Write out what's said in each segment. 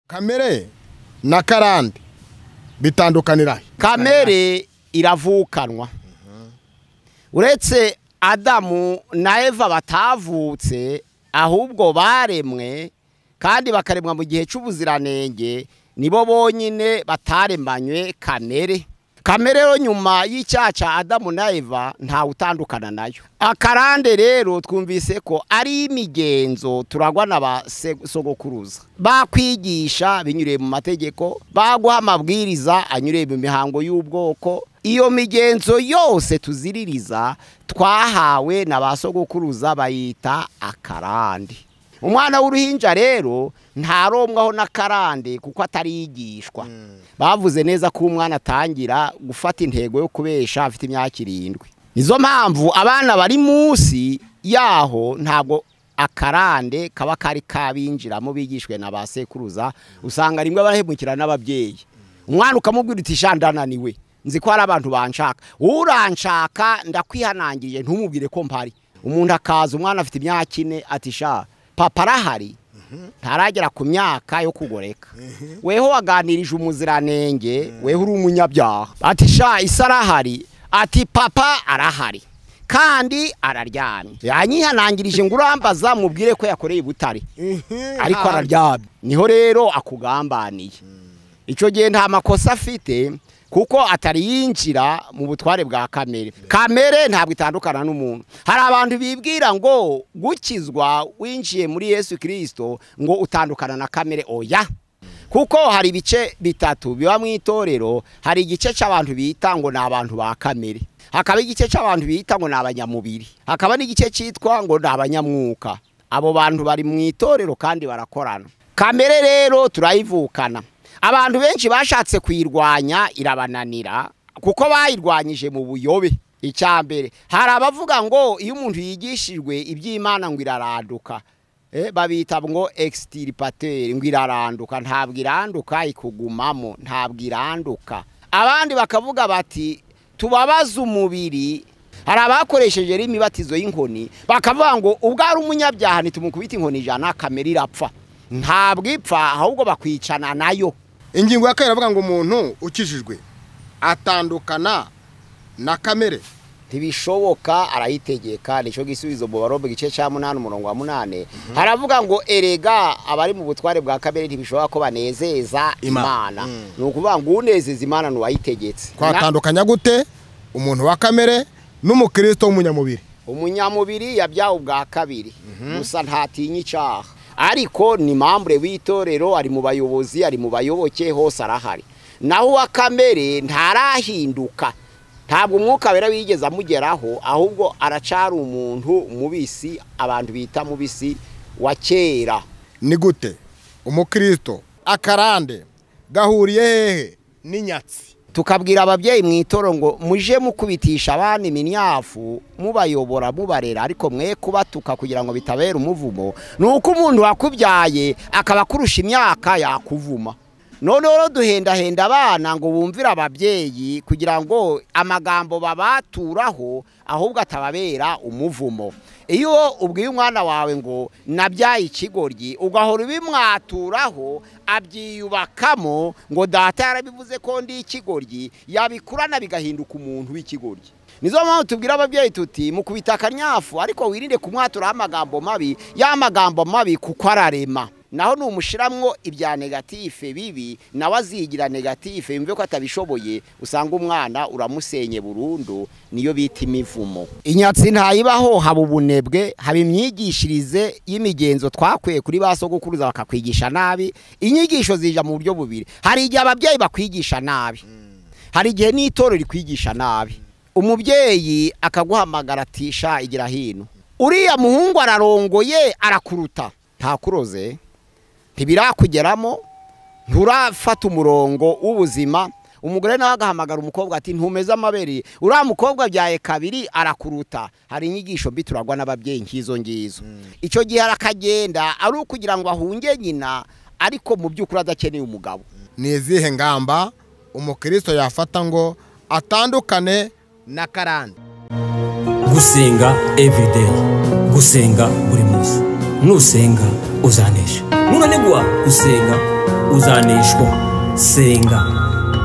Kamere na karande bitandukanira. Kamere iravukanwa. Uretse Adamu na Eva batavutse ahubwo baremwe kandi bakaremwa mu gihe cy'ubuziranenge, nibo bonyine bataremanywe kamere. Kamere yo nyuma y'icyaha cya Adamu na Eva nta utandukana nayo. Akarande rero twumvise ko ari imigenzo turagwa na ba sogokuruza. Bakwigisha binyuriye mu mategeko, baguha amabwiriza anyuriye mu mihango y'ubwoko. Iyo migenzo yose tuziririza twahawe na ba sogokuruza bayita akarande. Umwana w'uruhinja rero ntaromwaho n'akarande kuko atarigishwa. Bavuze neza ko umwana atangira gufata intego yo kubesha afite imyaka 7. Nizo mpamvu abana bari munsi yaho ntabwo akarande kaba kari kabinjiramo bigishwe na ba sekuruza, usanga rimwe barahemukira n'ababyeyi. Umwana ukamubwira uti sha ndananiwe, nzi ko hari abantu banshaka, uranshaka ndakwihanangije ntumubwire ko mpari. Umuntu akaza umwana afite imyaka 4 ati sha papa arahari, ntaragera ku myaka yo kugoreka. Weho waganirije umuziranenge, weho uri umunyabyaha. Ati sha isarahari, ati papa arahari kandi araryamye. Yanyihanangirije ngo urambaza mubwire ko yakoreye ibutare, ariko araryamye. Niho rero akugambaniye. Icyo gihe nta makosa afite kuko atari yinjira mu butware bwa kamere. Kamere ntabwo itandukana n'umuntu. Hari abantu bibwira ngo gukizwa winjiye muri Yesu Kristo ngo utandukana na kamere. Oya, kuko hari ibice bitatu biba mu itorero. Hari igice cy'abantu bita ngo ni abantu ba kamere, hakaba igice cy'abantu bita ngo ni abanyamubiri, hakaba n'igice cyitwa ngo ni abanyamwuka. Abo bantu bari mu itorero kandi barakorana. Kamere rero turayivukana. Abantu benshi bashatse kuyirwanya irabananira kuko bayirwanyije mu buyobe. Icyambere, hari abavuga ngo iyo umuntu yigishijwe iby'Imana ngo iraranduka, babita ngo extirpateur, ngo iraranduka. Ntabwo iranduka, ikugumamo, ntabwo iranduka. Abandi bakavuga bati tubabaze umubiri. Hari abakoresheje imibatizo y'inkoni bakavuga ngo ubwo ari umunyabyaha nitumukubita inkoni 100 kamere irapfa. Ntabwo ipfa, ahubwo bakwicana nayo. Ingingo ya kabiri avuga ngo umuntu ukijijwe atandukana na kamere. Ntibishoboka, arayitegeka. Nicyo gisubizo mu Baroma igice cya 8 umurongo wa 8. Haravuga ngo erega abari mu butware bwa kamere ntibishoboka ko banezeza Imana. Ni ukuvuga ngo unezeza Imana n'uwayitegetse. Kwatandukanya gute umuntu wa kamere n'umukristo w'umunyamubiri? Umunyamubiri yabyawe ubwa kabiri, gusa ntatinya icyaha, ariko ni mambure w'itorero, ari mu bayobozi, ari mu bayoboke, hose arahari. Naho uwa kamere ntarahinduka, ntabwo umwuka wera wigeze amugeraho, ahubwo aracara umuntu mubisi, abantu bita mubisi wa kera. Ni gute umukristo akarande gahuriye hehe n'inyatsi? Tukabwira ababyeyi mu itoro ngo muje mukubitisha abana iminyafu, mubayobora mubarera, ariko mwe kubatuka kugira ngo bitabera umuvumo. Nuko umuntu wakubyaye akaba kurusha imyaka yakuvuma. None rero duhendahenda abana ngo bumvire ababyeyi kugira ngo amagambo babaturaho ahubwo atababera umuvumo. Iyo ubwiye umwana wawe ngo nabyaye ikigoryi, ugahora ubimwaturaho, abyiyubakamo ngo data yarabivuze ko ndi ikigoryi, yabikurana bigahinduka umuntu w'ikigoryi. Nizo mpamvu tubwira ababyeyi tuti mukubita akanyafu, ariko wirinde kumwaturaho amagambo mabi, ya magambo mabi kuko ararema. Naho numushiramwo ibya negatife bibi, nawe azigira negatife yumve ko atabishoboye, usanga umwana uramusenye burundu. Niyo bita imivumo. Inyatsi ntayibaho, haba ubunebwe, haba imyigishirize y'imigenzo twakwiye kuri ba sogokuruza bakakwigisha nabi. Inyigisho zija mu buryo bubiri. Hari igihe ababyeyi bakwigisha nabi, hari igihe n'itorero rikwigisha nabi. Umubyeyi akaguhamagara ati sha igira hino, uriya muhungu ararongoye arakuruta, ntakuroze, ntibirakugeramo, nturafata umurongo w'ubuzima. Umugore nawe agahamagara umukobwa ati ntumeze amabere, uriya mukobwa abyaye kabiri arakuruta. Hari inyigisho mbi turagwa n'ababyeyi nk'izo ngizo. Icyo gihe arakagenda ari ukugira ngo ahunge nyina, ariko mu by'ukuri adakeneye umugabo. Ni izihe ngamba umukristo yafata ngo atandukane na karande? Gusenga everyday, gusenga buri munsi. Nusenga uzanesha, nunanigwa gusenga Uzaneshwa. Senga.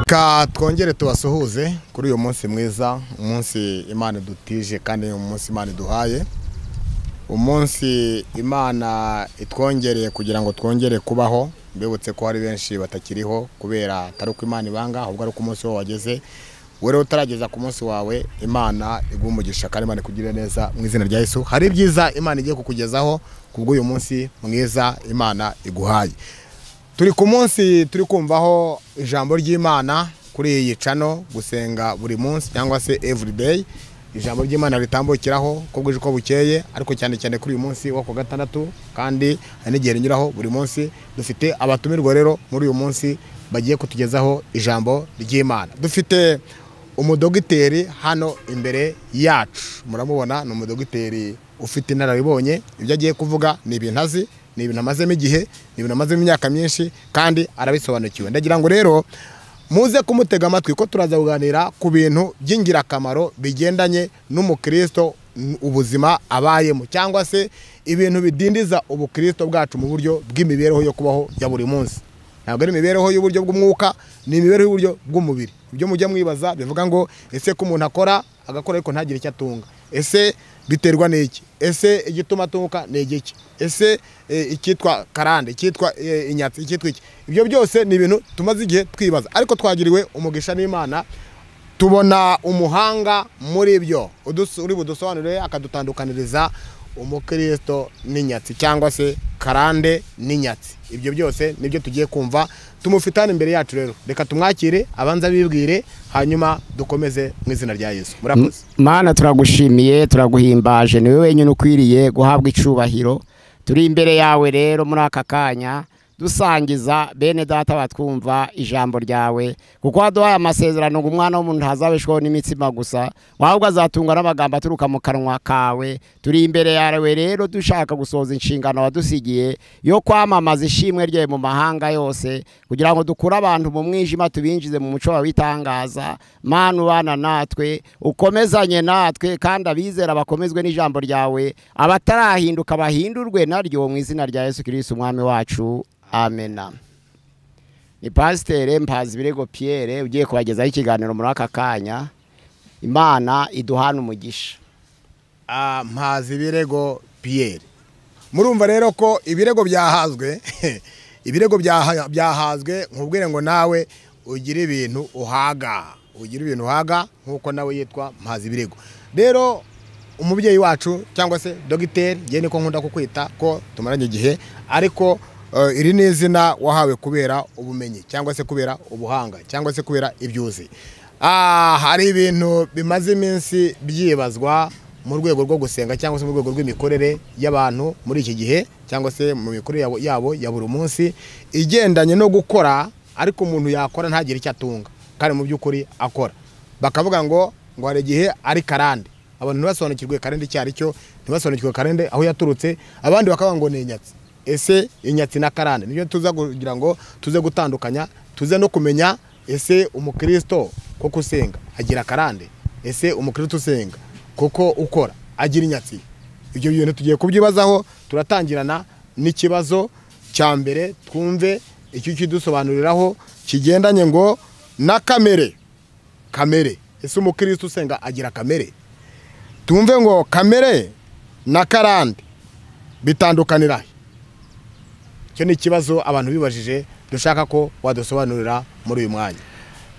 Ka twongere tubasuhuze kuri uyu munsi mwiza, umunsi Imana idutije kandi umunsi Imana iduhaye, umunsi Imana itwongereye kugira ngo twongere kubaho. Mbibutse ko hari benshi batakiriho kubera atari uko Imana ibanga, ahubwo ari uko umunsi wabo wageze. Wewe utarageza ku munsi wawe, Imana iguhe umugisha kandi Imana ikugirire neza mu izina rya Yesu. Hari ibyiza Imana igiye kukugezaho kubw'uyu munsi mwiza Imana iguhaye. Turi ku munsi turi kumvaho ijambo ry'Imana kuri iyi channel, gusenga buri munsi cyangwa se everyday. Ijambo ry'Imana ritambukiraho ko bwije uko bukeye, ariko cyane cyane kuri uyu munsi wa ku gatandatu, kandi hari n'igihe rinyuraho buri munsi. Dufite abatumirwa rero muri uyu munsi bagiye kutugezaho ijambo ry'Imana. Dufite umudogiteri hano imbere yacu, muramubona, ni umudogiteri ufite inararibonye. Ibyo agiye kuvuga ni ibintu azi, ni ibintu amazemo igihe, ni ibintu amazemo imyaka myinshi kandi arabisobanukiwe. Ndagira ngo rero muze kumutega amatwi ko turaza kuganira ku bintu by'ingirakamaro bigendanye n'umukristo, ubuzima abayemo, cyangwa se ibintu bidindiza ubukristo bwacu mu buryo bw'imibereho yo kubaho ya buri munsi. Ntabwo ari imibereho y'uburyo bw'umwuka, ni imibereho y'uburyo bw'umubiri. Ibyo mujya mwibaza bivuga ngo ese ko umuntu akora agakora ariko ntagire icyo atunga, ese biterwa n'iki? Ese igituma atunguka ni igiki? Ese icyitwa karande, icyitwa inyatsi, icyitwa iki? Ibyo byose ni ibintu tumaze igihe twibaza, ariko twagiriwe umugisha n'Imana tubona umuhanga muri byo uri budusobanurire akadutandukaniriza umukristo n'inyatsi cyangwa se karande n'inyatsi. Ibyo byose nibyo tugiye kumva tumufitane imbere yacu. Rero reka tumwakire abanza bibwire, hanyuma dukomeze mu izina rya Yesu. Murakoze. Mana, turagushimiye, turaguhimbaje, niwe wenyine ukwiriye guhabwa icubahiro. Turi imbere yawe rero muri aka kanya dusangiza bene data batwumva ijambo ryawe, kuko waduhaye amasezerano ngo umwana w'umuntu ntazabeshwaho n'imitsima gusa, ahubwo azatungwa n'amagambo aturuka mu kanwa kawe. Turi imbere yawe rero dushaka gusohoza inshingano wadusigiye yo kwamamaza ishimwe ryawe mu mahanga yose, kugira ngo dukure abantu mu mwijima tubinjize mu muco wawe w'itangaza. Mana, ubana natwe, ukomezanye natwe, kandi abizera bakomezwe n'ijambo ryawe, abatarahinduka bahindurwe naryo mu izina rya Yesu Kristo umwami wacu. Amena. Ni Pasiteri Mpazibirego Pierre ugiye kubagezaho ikiganiro muri aka kanya. Imana iduhana umugisha. Mpazibirego Pierre, murumva rero ko ibirego byahazwe, ibirego byahazwe. Nkubwire ngo nawe ugire ibintu uhaga, ugire ibintu uhaga nkuko nawe yitwa Mpazibirego. Rero umubyeyi wacu cyangwa se dogiteri, ngiye niko nkunda kukwita ko tumaranye igihe, ariko iri ni izina wahawe kubera ubumenyi cyangwa se kubera ubuhanga cyangwa se kubera ibyuzi. Hari ibintu bimaze iminsi byibazwa mu rwego rwo gusenga cyangwa se mu rwego rw'imikorere y'abantu muri iki gihe, cyangwa se mu mikorere yabo ya buri munsi igendanye no gukora, ariko umuntu yakora ntagire icyo atunga kandi mu by'ukuri akora. Bakavuga ngo hari igihe ari karande, abantu ntibasobanukirwe karande icyo ari cyo, ntibasobanukirwe karande aho yaturutse, abandi bakavuga ngo ni inyatsi. Ese inyatsi na karande nibyo tuza kugira ngo tuze gutandukanya, tuze no kumenya ese umukristo koko usenga agira karande, ese umukristo usenga koko ukora agira inyatsi. Ibyo bintu tugiye kubyibazaho. Turatangirana n'ikibazo cya mbere, twumve icyo kidusobanuriraho kigendanye ngo na kamere. Kamere, ese umukristo usenga agira kamere? Tumve ngo kamere na karande bitandukanira. Icyo ni ikibazo abantu bibajije, dushaka ko wadusobanurira muri uyu mwanya.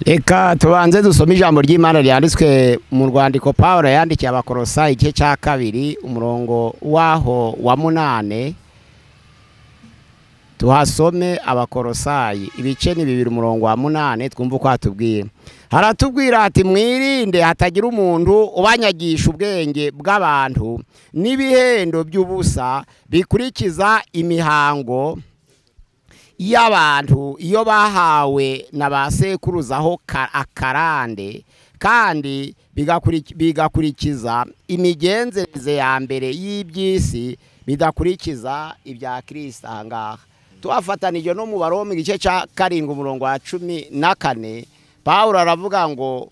Reka tubanze dusome ijambo ry'Imana ryanditswe mu rwandiko Pawulo yandikiye Abakolosayi igice cya 2 umurongo waho wa 8. Tuhasome Abakolosayi ibice ni 2 umurongo wa 8, twumve uko atubwiye. Haratubwira ati mwirinde hatagira umuntu ubanyagisha ubwenge bw'abantu n'ibihendo by'ubusa bikurikiza imihango y'abantu iyo bahawe na ba sekuruzaho akarande, kandi bigakurikiza imigenzereze ya mbere y'iby'isi, bidakurikiza ibya Kristo. Ahangaha tuhafatanije no mu Baroma igice cya 7 umurongo wa 14, Pawulo aravuga ngo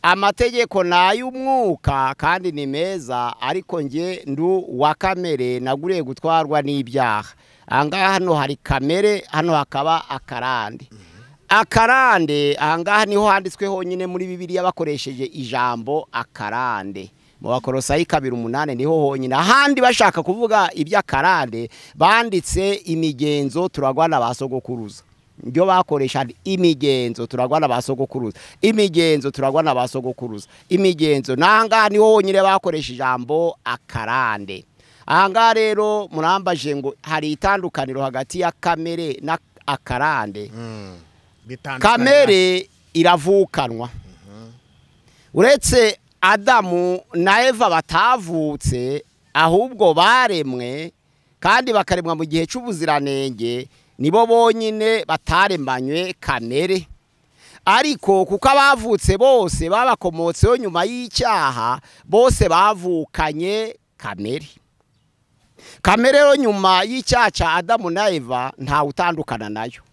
amategeko n'ay'umwuka kandi ni meza, ariko nge ndu wa kamere naguriye gutwarwa n'ibyaha. Ahangaha hano hari kamere, hano hakaba akarande. Akarande ahangaha niho handitswe honyine muri Bibiliya bakoresheje ijambo akarande. Mu Bakolosayi 2:8 niho honyine. Ahandi bashaka kuvuga iby'akarande banditse imigenzo turagwa na basogokuruza. Ndio bakoresha imigenzo turagwa na basogokuruza. Imigenzo turagwa na basogokuruza. Imigenzo nanga niho honyine bakoresha ijambo akarande. Ahangaha rero murambaje ngo hari itandukaniro hagati ya kamere na akarande. Kamere iravukanwa. Uretse Adamu na Eva batavutse ahubwo baremwe kandi bakaremwa mu gihe cy'ubuziranenge, nibo bonyine bataremanywe kamere. Ariko kuko abavutse bose babakomotseho nyuma y'icyaha, bose bavukanye kamere. Kamere yo nyuma y'icyaha cya Adamu na Eva nta utandukana nayo.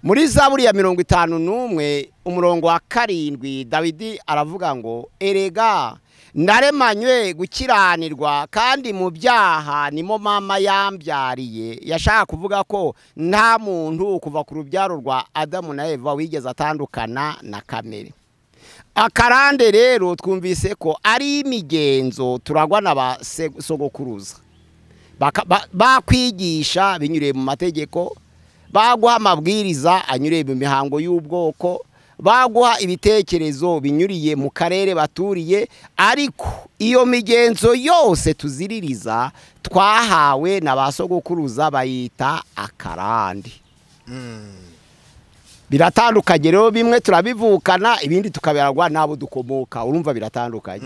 Muri Zaburi ya 51 umurongo wa 7 Dawidi aravuga ngo erega naremanywe gukiranirwa kandi mu byaha nimo mama yambyariye. Yashaka kuvuga ko nta muntu kuva ku rubyaro rwa Adamu na Eva wigeze atandukana na kamere. Akarande rero twumvise ko ari imigenzo turagwa na ba sogokuruza. Bakwigisha binyuriye mu mategeko, baguha amabwiriza anyuriye mu mihango y'ubwoko, baguha ibitekerezo binyuriye mu karere baturiye, ariko iyo migenzo yose tuziririza twahawe na ba sogokuruza bayita akarande. Biratandukanye rero, bimwe turabivukana ibindi tukaberagwa nabo dukomoka, urumva biratandukanye.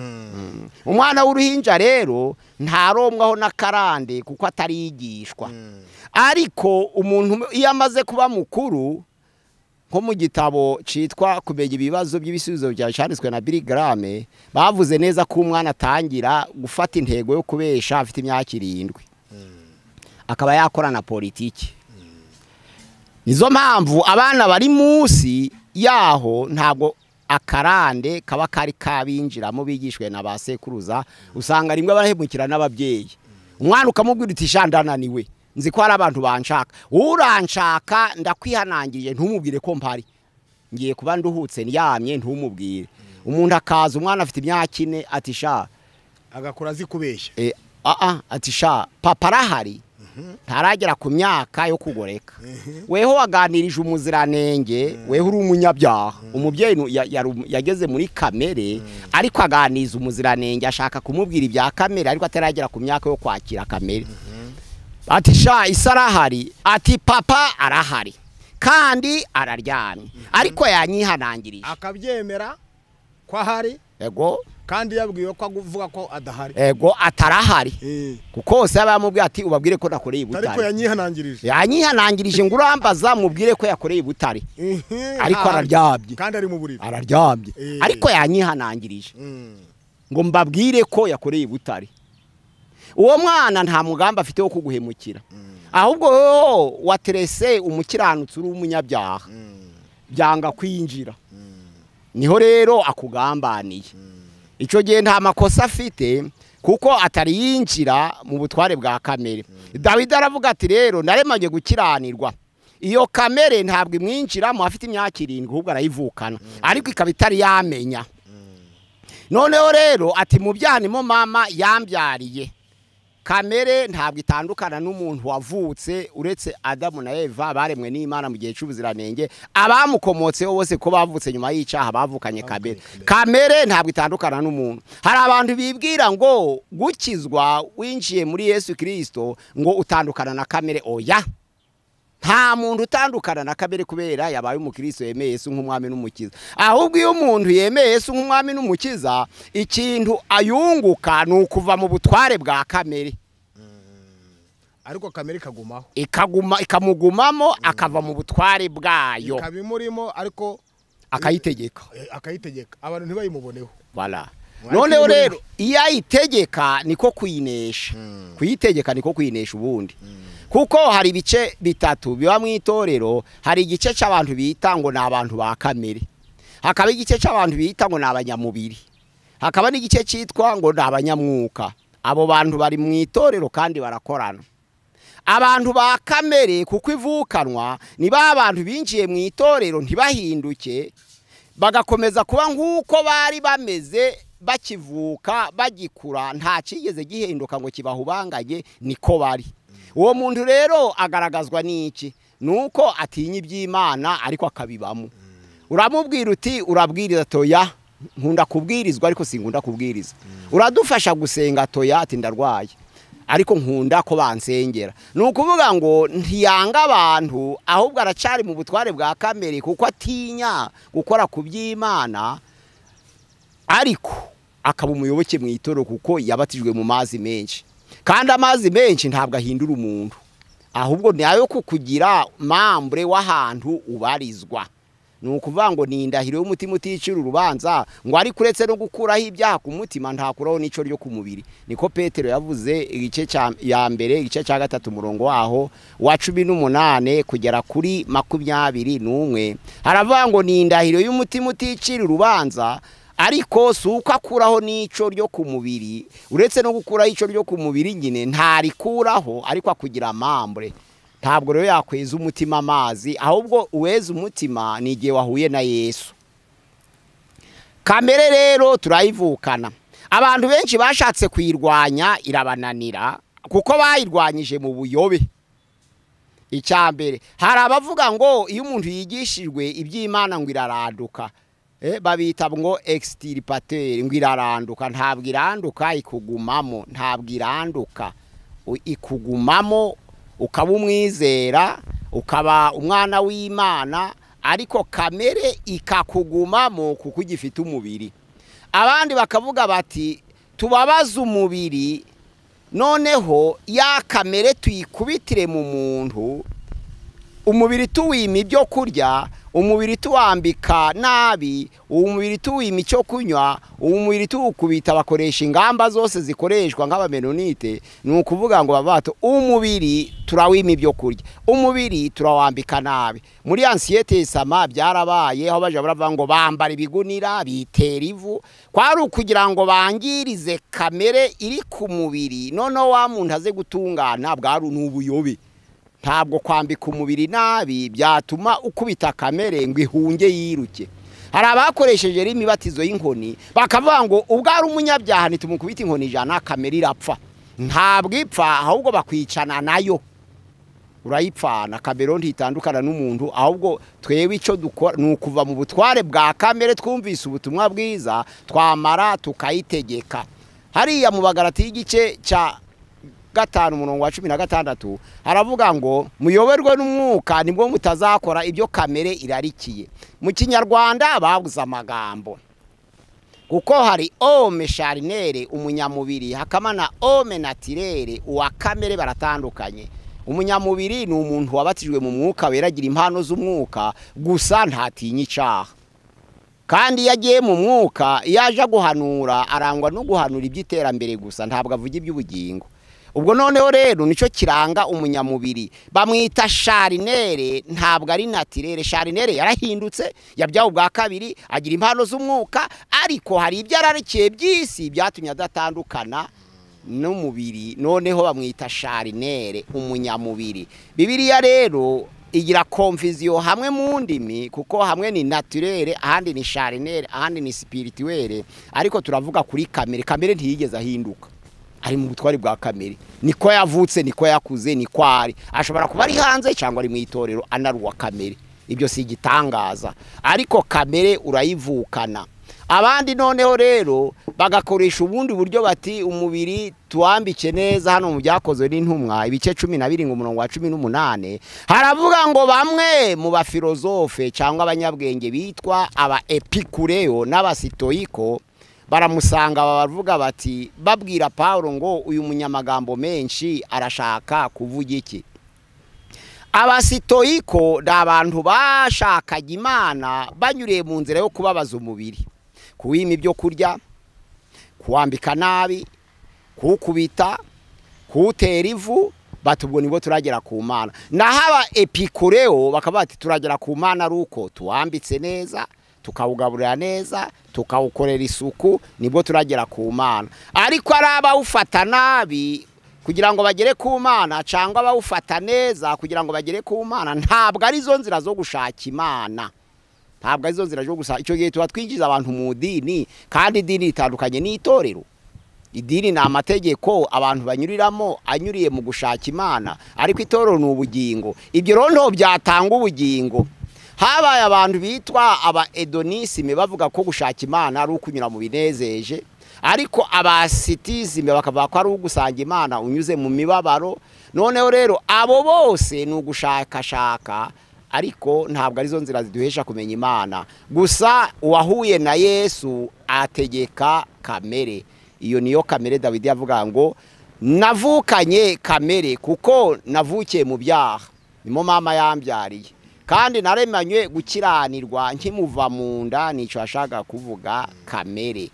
Umwana w'uruhinja rero ntaromwaho n'akarande kuko atarigishwa. Ariko umuntu iyo amaze kuba mukuru, nko mu gitabo citwa Kumenya ibibazo by'ibisubizo byanditswe na Billy Graham, bavuze neza ko umwana atangira gufata intego yo kubesha afite imyaka 7, akaba yakora na politiki. Nizo mpamvu abana bari munsi yaho ntabwo akarande kaba kari kabinjiramo bigishwe na ba sekuruza, usanga rimwe barahemukira n'ababyeyi. Umwana ukamubwira uti sha ndananiwe, nzi ko hari abantu banshaka, uranshaka ndakwihanangiriye ntumubwire ko mpari, ngiye kuba nduhutse ndyamye ntumubwire. Umuntu akaza umwana afite imyaka 4 ati sha, agakora azi kubeshya. Ati sha papa arahari, ntaragera ku myaka yo kugoreka. Weho waganirije umuziranenge, weho uri umunyabyaha. Umubyeyi yageze muri kamere ariko aganiza umuziranenge ashaka kumubwira ibya kamere ariko ataragera ku myaka yo kwakira kamere. Ati sha isa arahari, ati papa arahari kandi araryamye, ariko yanyihanangirije. Akabyemera ko ahari, ego, kandi yabwiwe ko avuga ko adahari, ego atarahari, kuko se abamubwiye ati ubabwire ko nakoreye ibutare, ariko yanyihanangirije. Yanyihanangirije ngo urambaza mubwire ko yakoreye ibutare, ariko araryamye kandi ari mu buriri, araryamye, ariko yanyihanangirije ngo mbabwire ko yakoreye ibutare. Uwo mwana nta mugamba afite wo kuguhemukira, ahubwo waterese umukiranutsi uri umunyabyaha, byanga kwinjira. Niho rero akugambaniye. Icyo gihe nta makosa afite kuko atari yinjira mu butware bwa kamere. Dawidi aravuga ati rero naremanye gukiranirwa. Iyo kamere ntabwo imwinjiramo afite imyaka 7 ahubwo arayivukana, ariko ikaba itari yamenya. Noneho rero ati mu byaha nimo mama yambyariye. Kamere ntabwo itandukana n'umuntu wavutse uretse Adamu na Eva baremwe n'Imana mu gihe cy'ubuziranenge, abamukomotseho bose ko bavutse nyuma y'icyaha bavukanye kamere. Kamere ntabwo itandukana n'umuntu. Hari abantu bibwira ngo gukizwa winjiye muri Yesu Kristo ngo utandukana na kamere. Oya, nta muntu utandukana na kamere kubera yabaye umukristo yemeye Yesu nk'umwami n'umukiza. Ahubwo iyo umuntu yemeye Yesu nk'umwami n'umukiza, ikintu ayunguka ni ukuva mu butware bwa kamere, ariko kamere ikagumaho, ikaguma, ikamugumamo, akava mu butware bwayo, ikabimurimo, ariko akayitegeka, akayitegeka, abantu ntibayimuboneho. Voilà. Noneho rero iyo ayitegeka niko kuyinesha, kuyitegeka niko kuyinesha ubundi. Kuko hari ibice bitatu biba mu itorero. Hari igice cy'abantu bita ngo ni abantu ba kamere, hakaba igice cy'abantu bita ngo ni abanyamubiri, hakaba n'igice cyitwa ngo ni abanyamwuka. Abo bantu bari mu itorero kandi barakorana. Abantu ba kamere kuko ivukanwa ni ba bantu binjiye mu itorero ntibahinduke, bagakomeza kuba nk'uko bari bameze bakivuka bagikura, nta kigeze gihinduka ngo kibahubanganye, niko bari. Uwo muntu rero agaragazwa n'iki? Nuko atinya iby'Imana ariko akabibamo. Uramubwira uti urabwiriza, toya nkunda kubwirizwa ariko sinkunda kubwiriza. Uradufasha gusenga, toya ati ndarwaye ariko nkunda ko bansengera. Ni ukuvuga ngo ntiyanga abantu, ahubwo aracari mu butware bwa kamere kuko atinya gukora ku by'Imana, ariko akaba umuyoboke mu itorero kuko yabatijwe mu mazi menshi. Kandi amazi menshi ntabwo ahindura umuntu, ahubwo ni ayo kukugira membre w'ahantu ubarizwa. Ni ukuvuga ngo ni indahiro y'umutima uticira urubanza, ngo ariko uretse no gukuraho ibyaha ku mutima ntakuraho n'ico ryo ku mubiri. Niko Petero yavuze igice cya ya mbere, igice cya 3 umurongo waho wa 18 kugera kuri 21, haravuga ngo ni indahiro y'umutima uticira urubanza, ariko si uko akuraho n'ico ryo ku mubiri. Uretse no gukuraho ico ryo ku mubiri nyine ntarikuraho, ariko akugira membre. Ntabwo rero yakweza umutima amazi, ahubwo uweza umutima ni igihe wahuye na Yesu. Kamere rero turayivukana. Abantu benshi bashatse kuyirwanya irabananira, kuko bayirwanyije mu buyobe. Icya mbere, hari abavuga ngo iyo umuntu yigishijwe iby'Imana ngo iraranduka, babita ngo extirpateur, ngo iraranduka. Ntabwo iranduka, ikugumamo. Ntabwo iranduka, ikugumamo, ukaba umwizera, ukaba umwana w'Imana, ariko kamere ikakugumamo kuko ugifite umubiri. Abandi bakavuga bati tubabaze umubiri, noneho ya kamere tuyikubitire mu muntu, umubiri tuwima ibyo kurya, umubiri tuwambika nabi, umubiri tuwima icyo kunywa, umubiri tuwukubita, bakoresha ingamba zose zikoreshwa nk'abamenonite. Ni ukuvuga ngo babato umubiri turawima ibyo kurya, umubiri turawambika nabi. Muri Ancien Testament byarabaye, aho baje baravuga ngo bambara ibigunira, bitera ivu, kwari ukugira ngo bangirize kamere iri ku mubiri, noneho wa muntu aze gutungana. Bwari n'ubuyobe. Ntabwo kwambika umubiri nabi byatuma ukubita kamere ngo ihunge yiruke. Hari abakoresheje imibatizo y'inkoni bakavuga ngo ubwo ari umunyabyaha nitumukubita inkoni 100 kamere irapfa. Ntabwo ipfa, ahubwo bakwicana nayo, urayipfana. Kamere ntitandukana n'umuntu, ahubwo twewe icyo dukora ni ukuva mu butware bwa kamere, twumvise ubutumwa bwiza twamara tukayitegeka. Hariya mu Bagalati y'igice cya 5 umurongo wa 16 haravuga ngo muyoberwe n'umwuka nibwo mutazakora ibyo kamere irarikiye. Mu Kinyarwanda babuze amagambo, kuko hari homme charnel umunyamubiri, hakaba na homme naturel uwa kamere, baratandukanye. Umunyamubiri ni umuntu wabatijwe mu mwuka weragira impano z'umwuka, gusa ntatinya icaha. Kandi iyo agiye mu mwuka, iyo aje guhanura arangwa no guhanura iby'iterambere gusa, ntabwo avuga iby'ubugingo. Ubwo noneho rero nico kiranga umunyamubiri, bamwita charnel, ntabwo ari naturel. Charnel yarahindutse, yabyawe ubwa kabiri, agira impano z'umwuka, ariko hari ibyo ararikiye by'isi byatumye adatandukana n'umubiri, noneho bamwita charnel, umunyamubiri. Bibiliya rero igira confusion hamwe mu ndimi, kuko hamwe ni naturel, ahandi ni charnel, ahandi ni spirituel, ariko turavuga kuri kamere. Kamere ntiyigeze ahinduka, ari mu butwari bwa kamere, niko yavutse, niko yakuze, niko ari. Ashobora kuba ari hanze cyangwa ari mu itorero anaruwa kamere, ibyo si igitangaza, ariko kamere urayivukana. Abandi noneho rero bagakoresha ubundi buryo bati umubiri tuwambike neza. Hano mu Byakozwe n'Intumwa ibice 17 umurongo wa 18 haravuga ngo bamwe mu bafilozofe cyangwa abanyabwenge bitwa aba epikureo n'abasitoyiko baramusanga, bavuga bati, babwira Paulo ngo uyu munyamagambo menshi arashaka kuvuga iki? Abasitoyiko ni abantu bashakaga Imana banyuriye mu nzira yo kubabaza umubiri, kuwima ibyo kurya, kuwambika nabi, kuwukubita, kuwutera ivu, bati ubwo nibwo turagera ku Mana. Naho aba epikureo bakaba bati turagera ku Mana ari uko tuwambitse neza, tukawugaburira neza, tukawukorera isuku, nibwo turagera ku Mana. Ariko ari abawufata nabi, kugira ngo bagere ku Mana cyangwa bawufata neza kugira ngo bagere ku Mana, ntabwo ari zo nzira zo gushaka Imana, ntabwo ari zo nzira zo gusa. Icyo gihe tuba twinjiza abantu mu dini, kandi idini itandukanye n'itorero. Idini ni amategeko abantu banyuriramo anyuriye mu gushaka Imana, ariko itorero ni ubugingo. Ibyo rero ntabwo byatanga ubugingo. Habaye abantu bitwa aba edonisme bavuga ko gushaka Imana ari ukunyura mu binezeje, ariko abasitizime bakavuga ko ari ugusanga Imana unyuze mu mibabaro. Noneho rero abo bose ni ugushakashaka, ariko ntabwo arizo nzira ziduhesha kumenya Imana. Gusa uwahuye na Yesu ategeka kamere. Iyo niyo kamere Dawidi yavuga ngo navukanye kamere kuko navukiye mu byaha, nimo mama yambyariye, kandi naremanywe gukiranirwa nkimuva mu nda. Nicyo ashaka kuvuga kamere.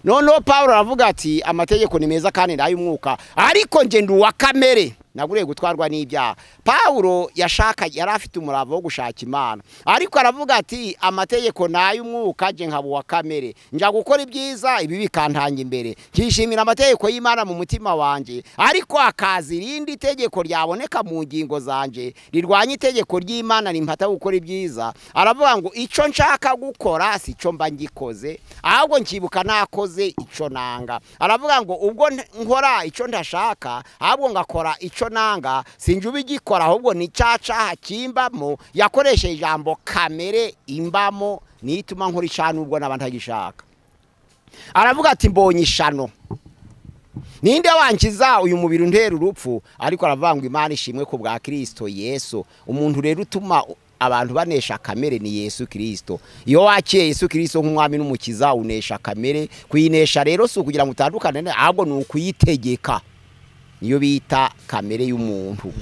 Noneho Paulo aravuga ati amategeko ni meza kandi n'ay'umwuka, ariko nje ndi uwa kamere, naguriye gutwarwa n'ibyaha. Paulo yashaka, yari afite umurava wo gushaka Imana, ariko aravuga ati amategeko n'ay'umwuka, nje nkaba uwa kamere, njya gukora ibyiza ibi bikantanga imbere, nkishimira amategeko y'Imana mu mutima wanje, ariko akaza irindi tegeko ryaboneka mu ngingo zanje rirwanya itegeko ry'Imana rimpata gukora ibyiza. Aravuga ngo icyo nshaka gukora si cyo mba ngikoze, ahubwo nkibuka nakoze icyo nanga. Aravuga ngo ubwo nkora icyo ndashaka, ahubwo ngakora icyo nanga, sinjye ubigikora, ahubwo ni cyacaha kimbamo. Yakoresheje ijambo kamere imbamo, nituma nkora icyaha nubwo naba ntagishaka. Aravuga ati mbonye ishano, ninde wankiza uyu mubiri untera urupfu? Ariko aravuga ngo Imana ishimwe ku bwa Kristo Yesu. Umuntu rero utuma abantu banesha kamere ni Yesu Kristo. Iyo wakiye Yesu Kristo nk'umwami n'umukiza unesha kamere. Kuyinesha rero si ukugira ngo utandukane, ahubwo ni ukuyitegeka. Niyo bita kamere y'umuntu.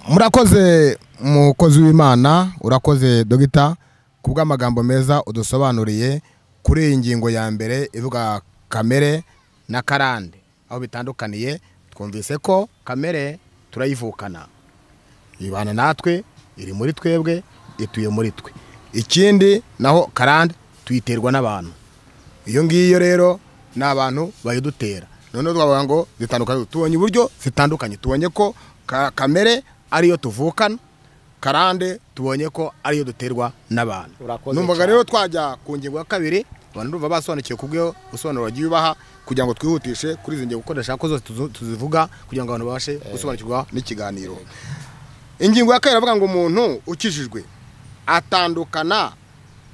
Murakoze mukozi w'Imana, urakoze dogita kubw'amagambo meza udusobanuriye kuri iyi ngingo ya mbere ivuga kamere na karande aho bitandukaniye. Twumvise ko kamere turayivukana, ibana natwe, iri muri twebwe, ituye muri twe. Ikindi naho karande tuyiterwa n'abantu. Iyo ngiyo rero ni abantu bayidutera. Noneho twavuga ngo zitandukanye, tubonye uburyo zitandukanye, tubonye ko kamere ariyo tuvukana, karande tubonye ko ariyo duterwa n'abantu. Numvaga rero twajya ku ngingo ya kabiri, abantu ndumva basobanukiwe kubwo usobanuro wagiye ubaha, kugira ngo twihutishe kuri izi ngingo gukoresha ko zose tuzivuga kugira ngo abantu babashe gusobanukirwa n'ikiganiro. Ingingo ya kabiri avuga ngo umuntu ukijijwe atandukana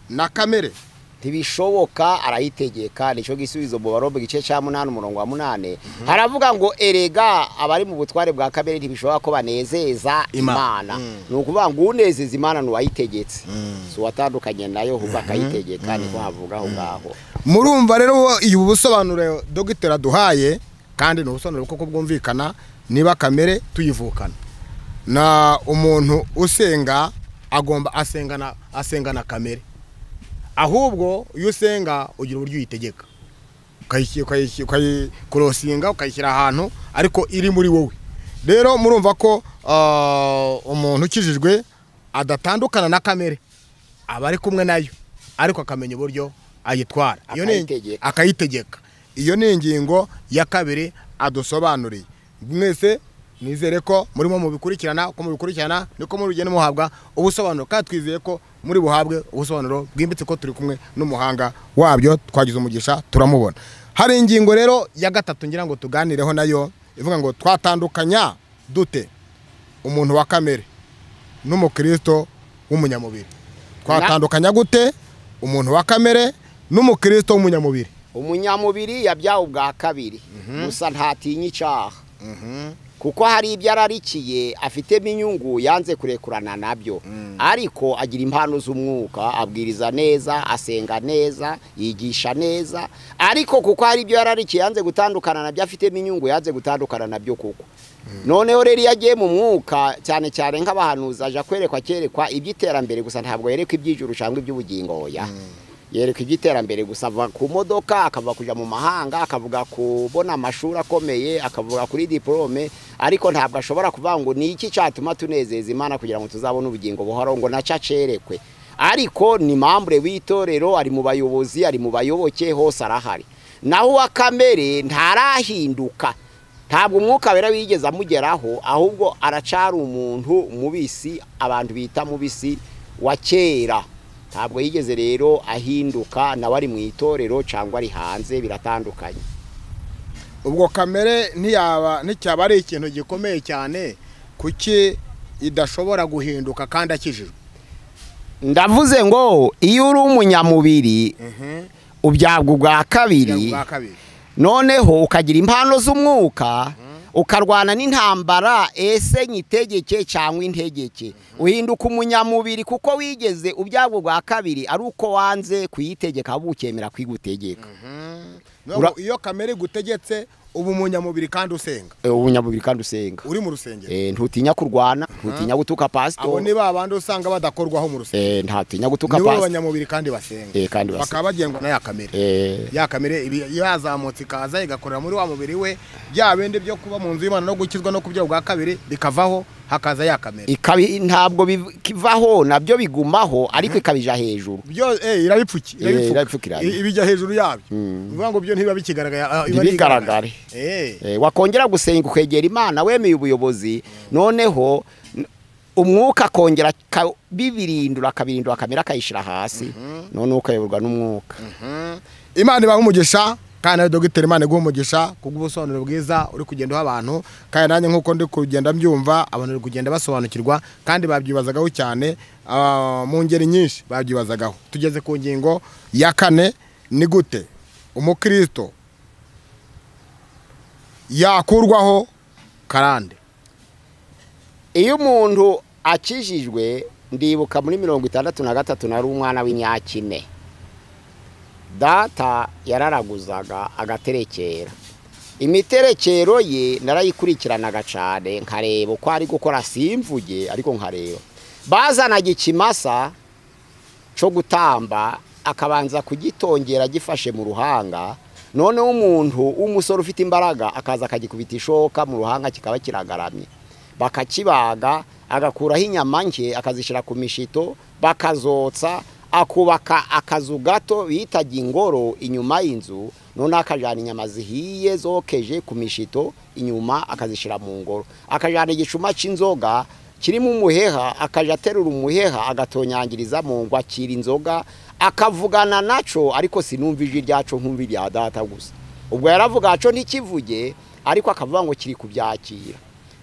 na kamere. Ntibishoboka, arayitegeka. Nicyo gisubizo mu Baroma igice cya 8 umurongo wa 8. Haravuga ngo erega abari mu butware bwa kamere ntibishoboka ko banezeza Imana. Ni ukuvuga ngo unezeza Imana ni uwayitegetse, si uwatandukanye nayo ahubwo akayitegeka. Niko havuga aho ngaho. Murumva rero ubu busobanuro dogiteri aduhaye, kandi ni ubusobanuro koko bwumvikana. Niba kamere tuyivukana, na umuntu usenga agomba asengana kamere, ahubwo iyo usenga ugira uburyo uyitegeka, ukayikorosinga, ukayishyira ahantu, ariko iri muri wowe. Rero murumva ko umuntu ukijijwe adatandukana na kamere, aba ari kumwe nayo, ariko akamenya uburyo ayitwara, akayitegeka. Iyo ni ingingo ya kabiri adusobanuriye. Mwese nizere ko murimo mubikurikirana, uko mubikurikirana niko muri bugende muhabwa ubusobanuro, kandi twizeye ko muri buhabwe ubusobanuro bwimbitse ko turi kumwe n'umuhanga wabyo, twagize umugisha turamubona. Hari ingingo rero ya gatatu ngira ngo tuganireho nayo, ivuga ngo twatandukanya dute umuntu wa kamere n'umukristo w'umunyamubiri. Twatandukanya gute umuntu wa kamere n'umukristo w'umunyamubiri? Umunyamubiri yabyawe ubwa kabiri, gusa ntatinya icyaha, kuko hari ibyo ararikiye afitemo inyungu yanze kurekurana nabyo, ariko agira impano z'umwuka, abwiriza neza, asenga neza, yigisha neza, ariko kuko hari ibyo yararikiye yanze gutandukana nabyo, afitemo inyungu yanze gutandukana nabyo kuko. Noneho rero iyo agiye mu mwuka, cyane cyane nk'abahanuzi, aja kwerekwa cyerekwa iby'iterambere gusa, ntabwo yerekwa iby'ijuru cyangwa iby'ubugingo. Oya, yereka iby'iterambere gusa, ava ku modoka akava kuja mu mahanga, akavuga kubona amashuri akomeye, akavuga kuri diplome, ariko ntabwo ashobora kuvuga ngo ni iki cyatuma tunezeza Imana kugira ngo tuzabone ubugingo buhoraho, ngo naca acerekwe. Ariko ni membre w'itorero, ari mu bayobozi, ari mu bayoboke, hose arahari. Naho uwa kamere ntarahinduka, Ntabwo umwuka wera wigeze amugeraho, ahubwo aracara umuntu mubisi, abantu bita mubisi wa kera. Ntabwo yigeze rero ahinduka, nawe ari mu itorero cyangwa ari hanze, biratandukanye. Ubwo kamere ntiyaba nticyaba ari ikintu gikomeye cyane, kuki idashobora guhinduka kandi akijijwe? Ndavuze ngo iyo uri umunyamubiri ubyagwa ubwa kabiri, noneho ukagira impano z'umwuka, ukarwana n'intambara, ese nyitegeke cyangwa integeke, uhinduka umunyamubiri kuko wigeze ubyagwa ubwa kabiri ari uko wanze kuyitegeka, ahubwo ukemera kwigutegeka. Iyo kamere igutegetse ubu umunyamubiri kandi usenga. Umunyamubiri kandi usenga. Uri mu rusengero. Ntutinya kurwana, ntutinya gutuka pastor. Abo ni ba bandi usanga badakorwaho mu rusengero. Ntatinya gutuka pastor. Nibo abanyamubiri kandi basenga. Kandi basenga. Bakaba bagengwa na ya kamere. Ya kamere yazamutse ikaza igakorera muri wa mubiri we, bya bindi byo kuba mu nzu y'Imana no gukizwa no kubyagwa bwa kabiri bikavaho, hakaza ya kamere. Ikabi ntabwo bivaho, nabyo bigumaho, ariko ikabija hejuru. Byo irabipfuki, irabipfukira. Ibijya hejuru yabyo. Uvuga ngo byo ntiba bikigaragara, ibigaragare. Wakongera gusenga ukegera Imana wemeye ubuyobozi, noneho umwuka akongera bibirindura akabirindura kamera akayishira hasi, none ukayoborwa n'umwuka. Imana ibahe umugisha, kandi nawe Dogiteri Imana iguhe umugisha kubw'ubusobanuro bwiza uri kugenda uha abantu, kandi nanjye nkuko ndi kugenda mbyumva abantu bari kugenda basobanukirwa kandi babyibazagaho cyane, mu ngeri nyinshi babyibazagaho. Tugeze ku ngingo ya kane, ni gute umukristo yakurwaho karande? Iyo umuntu akijijwe, ndibuka muri 63 nari umwana w'imyaka 4. Data yararaguzaga agaterekera. Imiterekero ye narayikurikiranaga cyane, nkareba uko ari gukora, simvuge ariko nkareba. Bazanaga ikimasa cyo gutamba, akabanza kugitongera gifashe mu ruhanga, noneho umuntu w'umusore ufite imbaraga akaza akagikubita ishoka mu ruhanga kikaba kiragaramye, bakakibaga, agakuraho inyama nke akazishyira ku mishito, bakazotsa, akubaka akazu gato bitaga ingoro inyuma y'inzu, none akajana inyama zihiye zokeje ku mishito inyuma akazishyira mu ngoro, akajana igicuma cy'inzoga kirimo umuheha, akaja aterura umuheha agatonyangiriza mu ngo, akira inzoga akavugana naco, ariko sinumva ijwi ryaco nkumva irya data gusa. Ubwo yaravuga aco ntikivuge, ariko akavuga ngo kiri kubyakira.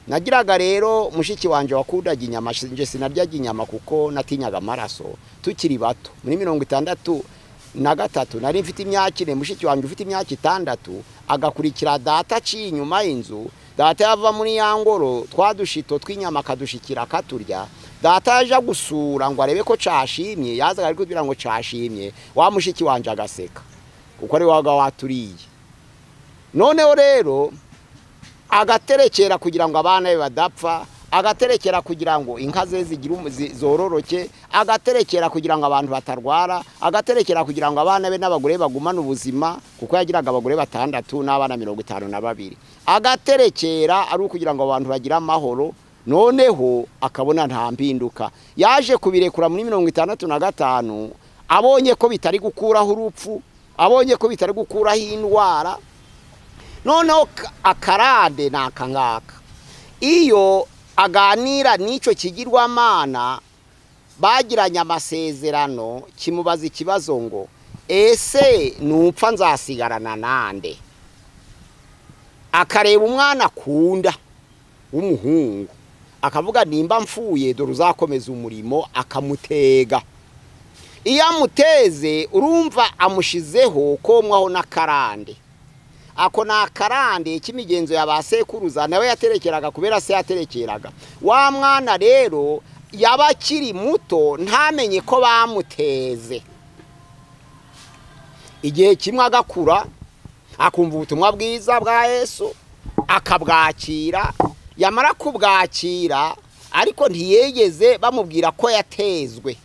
Nagiraga rero mushiki wanje wakundaga inyama, nje sinaryaga inyama kuko natinyaga amaraso. Tukiri bato muri 63 nari mfite imyaka 4, mushiki wanje ufite imyaka 6 agakurikira data aciye inyuma y'inzu. Data yava muri ya ngoro twadushito tw'inyama akadushikira akaturya. Data yaja gusura ngo arebe ko cashimye, yazaga ari kugira ngo cashimye, wa mushiki wanje agaseka kuko ari waga waturiye. Noneho rero agaterekera kugira ngo abana be badapfa, agaterekera kugira ngo inka ze zigira zororoke, agaterekera kugira ngo abantu batarwara, agaterekera kugira ngo abana be n'abagore bagumane ubuzima, kuko yagiraga abagore 6 n'abana 52. Agaterekera ari ukugira ngo abantu bagire amahoro. Noneho akabona nta mpinduka. Yaje kubirekura muri 65 abonye ko bitari gukuraho urupfu, abonye ko bitari gukuraho indwara. Noneho akarade nakangaka, iyo aganira n'icyo kigirwamana bagiranye amasezerano, kimubaza ikibazo ngo ese nupfa nzasigarana nande? Akareba umwana akunda w'umuhungu akavuga nimba mfuye dore uzakomeza umurimo, akamutega. Iyo amuteze urumva amushizeho komwaho n'akarande. Ako na akarande k'imigenzo ya ba sekuruza nawe yaterekeraga kubera se yaterekeraga. Wa mwana rero yaba akiri muto ntamenye ko bamuteze. Igihe kimwe agakura akumva ubutumwa bwiza bwa Yesu akabwakira, yamara kubwakira ariko ntiyegeze bamubwira ko yatezwe.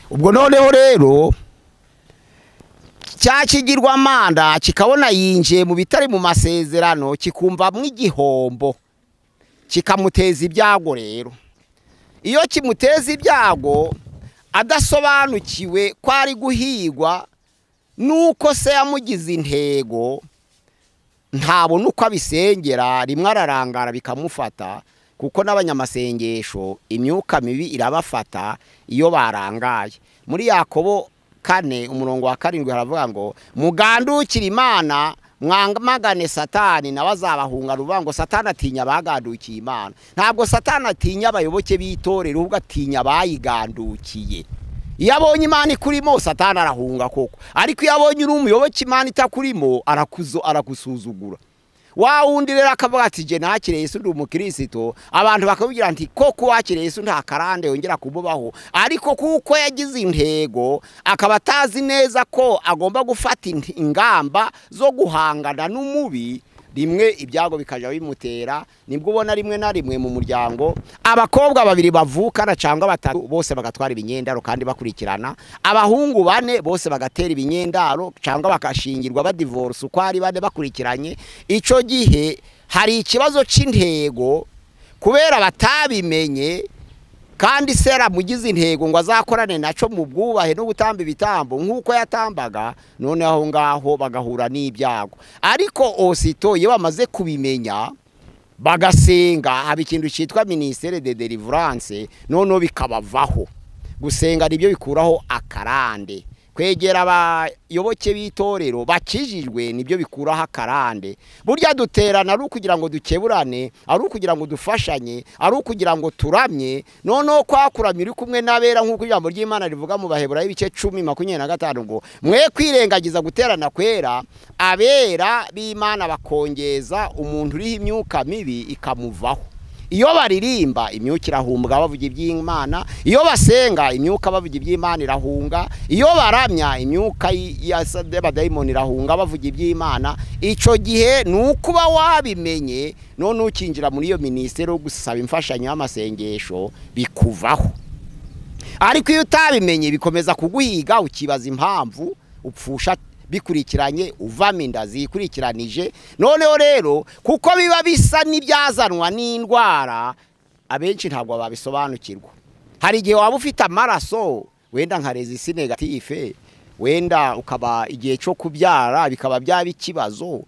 Ubwo noneho rero cya kigirwamanda kikabona yinjiye mu bitari mu masezerano, kikumva igihombo, kikamuteza ibyago. Rero iyo kimuteza ibyago adasobanukiwe ko ari guhigwa nuko se yamugize intego, ntabona uko abisengera, rimwe ararangara bikamufata, kuko n'abanyamasengesho imyuka mibi irabafata iyo barangaye. Muri Yakobo 4 umurongo wa 7 haravuga ngo mugandukire Imana mwamagane Satani nawe azabahunga. Ruvuga ngo Satani atinya abagandukiye Imana. Ntabwo Satani atinya abayoboke b'itorero, ahubwo atinya abayigandukiye. Iyo abonye Imana ikurimo Satani arahunga koko, ariko iyo abonye uri umuyoboke Imana itakurimo arakusuzugura. Wa wundi rero akavuga ati je nakire Yesu ndi umukristo, abantu bakabwira nti koko wakire Yesu nta karande yongera kumubaho, ariko kuko yagize intego akaba atazi neza ko agomba gufata ingamba zo guhangana n'umubi, rimwe ibyago bikaja bimutera. Nibwo ubona rimwe na rimwe mu muryango abakobwa babiri bavukana cyangwa batatu bose bagatwara ibinyendaro kandi bakurikirana, abahungu bane bose bagatera ibinyendaro cyangwa bakashingirwa badivorce uko ari bane bakurikiranye. Ico gihe hari ikibazo c'intego kubera batabimenye, kandi sera mugize intego ngo azakorane naco mu bwubahe no gutamba ibitambo nkuko yatambaga, none aho ngaho bagahura n'ibyago. Ariko osito iyo bamaze kubimenya bagasenga, haba ikintu cyitwa ministère de délivrance, none bikabavaho. Gusenga nibyo bikuraho akarande, kwegera abayoboke b'itorero bakijijwe nibyo bikuraho akarande. Burya duterana ari ukugira ngo dukeburane, ari ukugira ngo dufashanye, ari ukugira ngo turamye. Noneho kwakuramye uri kumwe n'abera, nk'uko ijambo ry'Imana rivuga mu Baheburayo ibice 10:25 ngo mwe kwirengagiza guterana kwera, abera b'Imana bakongeza umuntu uriho imyuka mibi ikamuvaho. Iyo baririmba imyuka irahunga bavuga iby'Imana, iyo basenga imyuka bavuga iby'Imana irahunga, iyo baramya imyuka y'abadayimoni irahunga bavuga iby'Imana. Ico gihe nukuba wabimenye none ukinjira muri iyo ministeri yo gusaba imfashanyo y'amasengesho bikuvaho. Ariko iyo utabimenye bikomeza kuguhiga, ukibaza impamvu upfusha bikurikiranye, uvamo inda zikurikiranije. Noneho rero kuko biba bisa n'ibyazanwa n'indwara, abenshi ntabwo babisobanukirwa. Hari igihe waba ufite amaraso wenda nka resisi negative, wenda ukaba igihe cyo kubyara bikaba byaba ikibazo,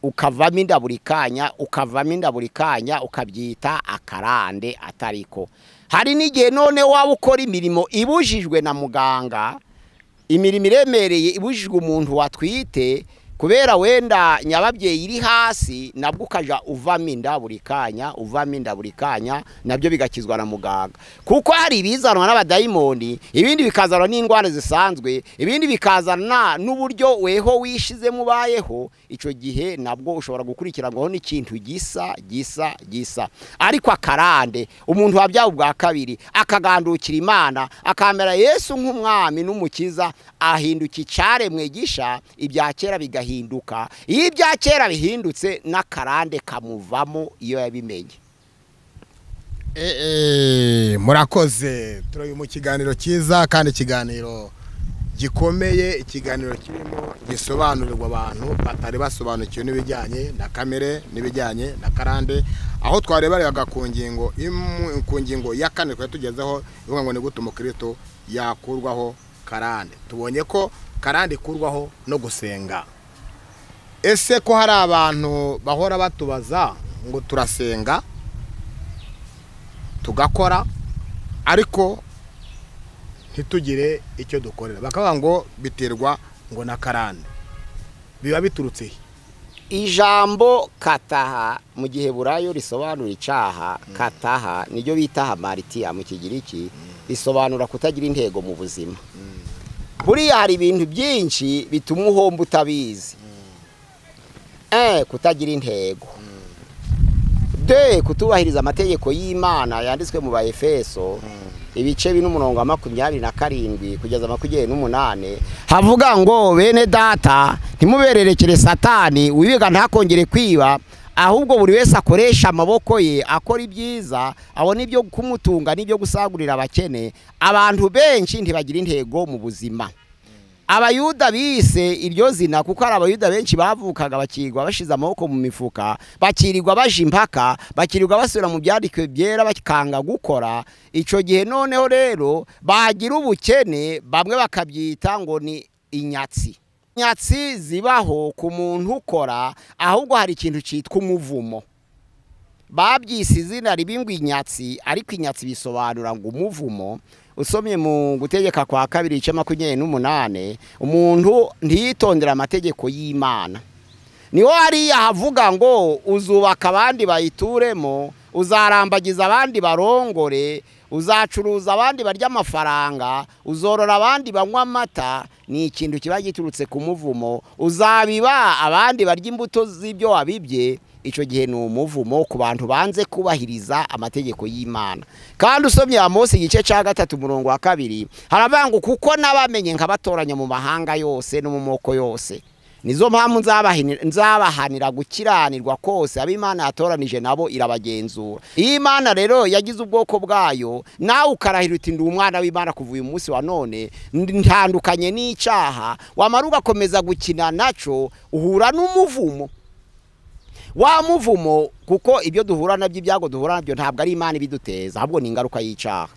ukavamo inda buri kanya, ukavamo inda buri kanya, ukabyita akarande atariko. Hari n'igihe none waba ukora imirimo ibujijwe na muganga, imirimo iremereye ibujijwe umuntu watwite, kubera wenda nyababyeyi iri hasi, nabwo ukaja uvamo inda buri kanya, uvamo inda buri kanya, nabyo bigakizwa na muganga. Kuko hari ibizanwa n'abadayimoni, ibindi bikazanwa n'indwara zisanzwe, ibindi bikazana n'uburyo weho wishize mubayeho. Ico gihe nabwo ushobora gukurikirangwaho n'ikintu gisa gisa gisa. Ariko akarande, umuntu wabyawe ubwa kabiri akagandukira Imana, akamera Yesu nk'umwami n'umukiza, ahinduka icaremwe gisha, ibya kera bigahinduka. Iyo ibya kera bihindutse n'akarande kamuvamo iyo yabimenye. Murakoze. Turi mu kiganiro cyiza kandi ikiganiro gikomeye, ikiganiro kirimo gisobanurirwa abantu batari basobanukiwe n'ibijyanye na kamere n'ibijyanye na karande, aho twarebaga ku ngingo ya kane twari tugezeho ivuga ngo ni gute umukristo yakurwaho karande. Tubonye ko karande ikurwaho no gusenga. Ese ko hari abantu bahora batubaza ngo turasenga tugakora ariko ntitugire icyo dukorera, bakavuga ngo biterwa ngo na karande, biba biturutse he? Ijambo kataha mu Giheburayo risobanura icaha. Kataha niryo bita hamartia mu Kigiriki, risobanura kutagira intego mu buzima. Buriya hari ibintu byinshi bituma uhomba utabizi. Kutagira intego, de kutubahiriza amategeko y'Imana yanditswe mu Baefeso ibice 4:27 kugeza 28, havuga ngo bene data ntimubererekere Satani, wibiga ntakongere kwiba, ahubwo buri wese akoresha amaboko ye akora ibyiza, abona ibyo kumutunga n'ibyo gusagurira abakene. Abantu benshi ntibagira intego mu buzima. Abayuda bise iryo zina kuko ari abayuda benshi bavukaga bakirwa bashize amaboko mu mifuka, bakirirwa baje impaka, bakirirwa basubira mu byandikwe byera bakanga gukora. Ico gihe noneho rero bagira ubukene, bamwe bakabyita ngo ni inyatsi. Nyatsi zibaho ku muntu ukora, ahubwo hari ikintu cyitwa umuvumo. Babyise izina ribi ngo inyatsi, ariko inyatsi bisobanura ngo umuvumo. Usomye mu Gutegeka kwa kabiri igice 28, umuntu ntiyitondera amategeko y'Imana. Niho hariya havuga ngo uzubaka abandi bayituremo, uzarambagiza abandi barongore, uzacuruza abandi barya amafaranga, uzorora abandi banywa amata. Ni ikintu kiba giturutse ku muvumo. Uzabiba abandi barya imbuto z'ibyo wabibye. Icyo gihe ni umuvumo ku bantu banze kubahiriza amategeko y'Imana. Kandi usomye Amosi igice cya 3 umurongo wa 2, haravuga ngo kuko nabamenye nkabatoranya mu mahanga yose no mu moko yose, nizo mpamvu nzabahanira gukiranirwa kose. Ab'Imana yatoranije nabo irabagenzura. Iyo Imana rero yagize ubwoko bwayo, nawe ukarahira uti ndi umwana w'Imana kuva uyu munsi wa none, ntandukanye n'icyaha, wamara ugakomeza gukina naco, uhura n'umuvumo. Wa muvumo, kuko ibyo duhura nabyo, ibyago duhura nabyo, ntabwo ari Imana ibiduteza, ahubwo ni ingaruka y'icyaha.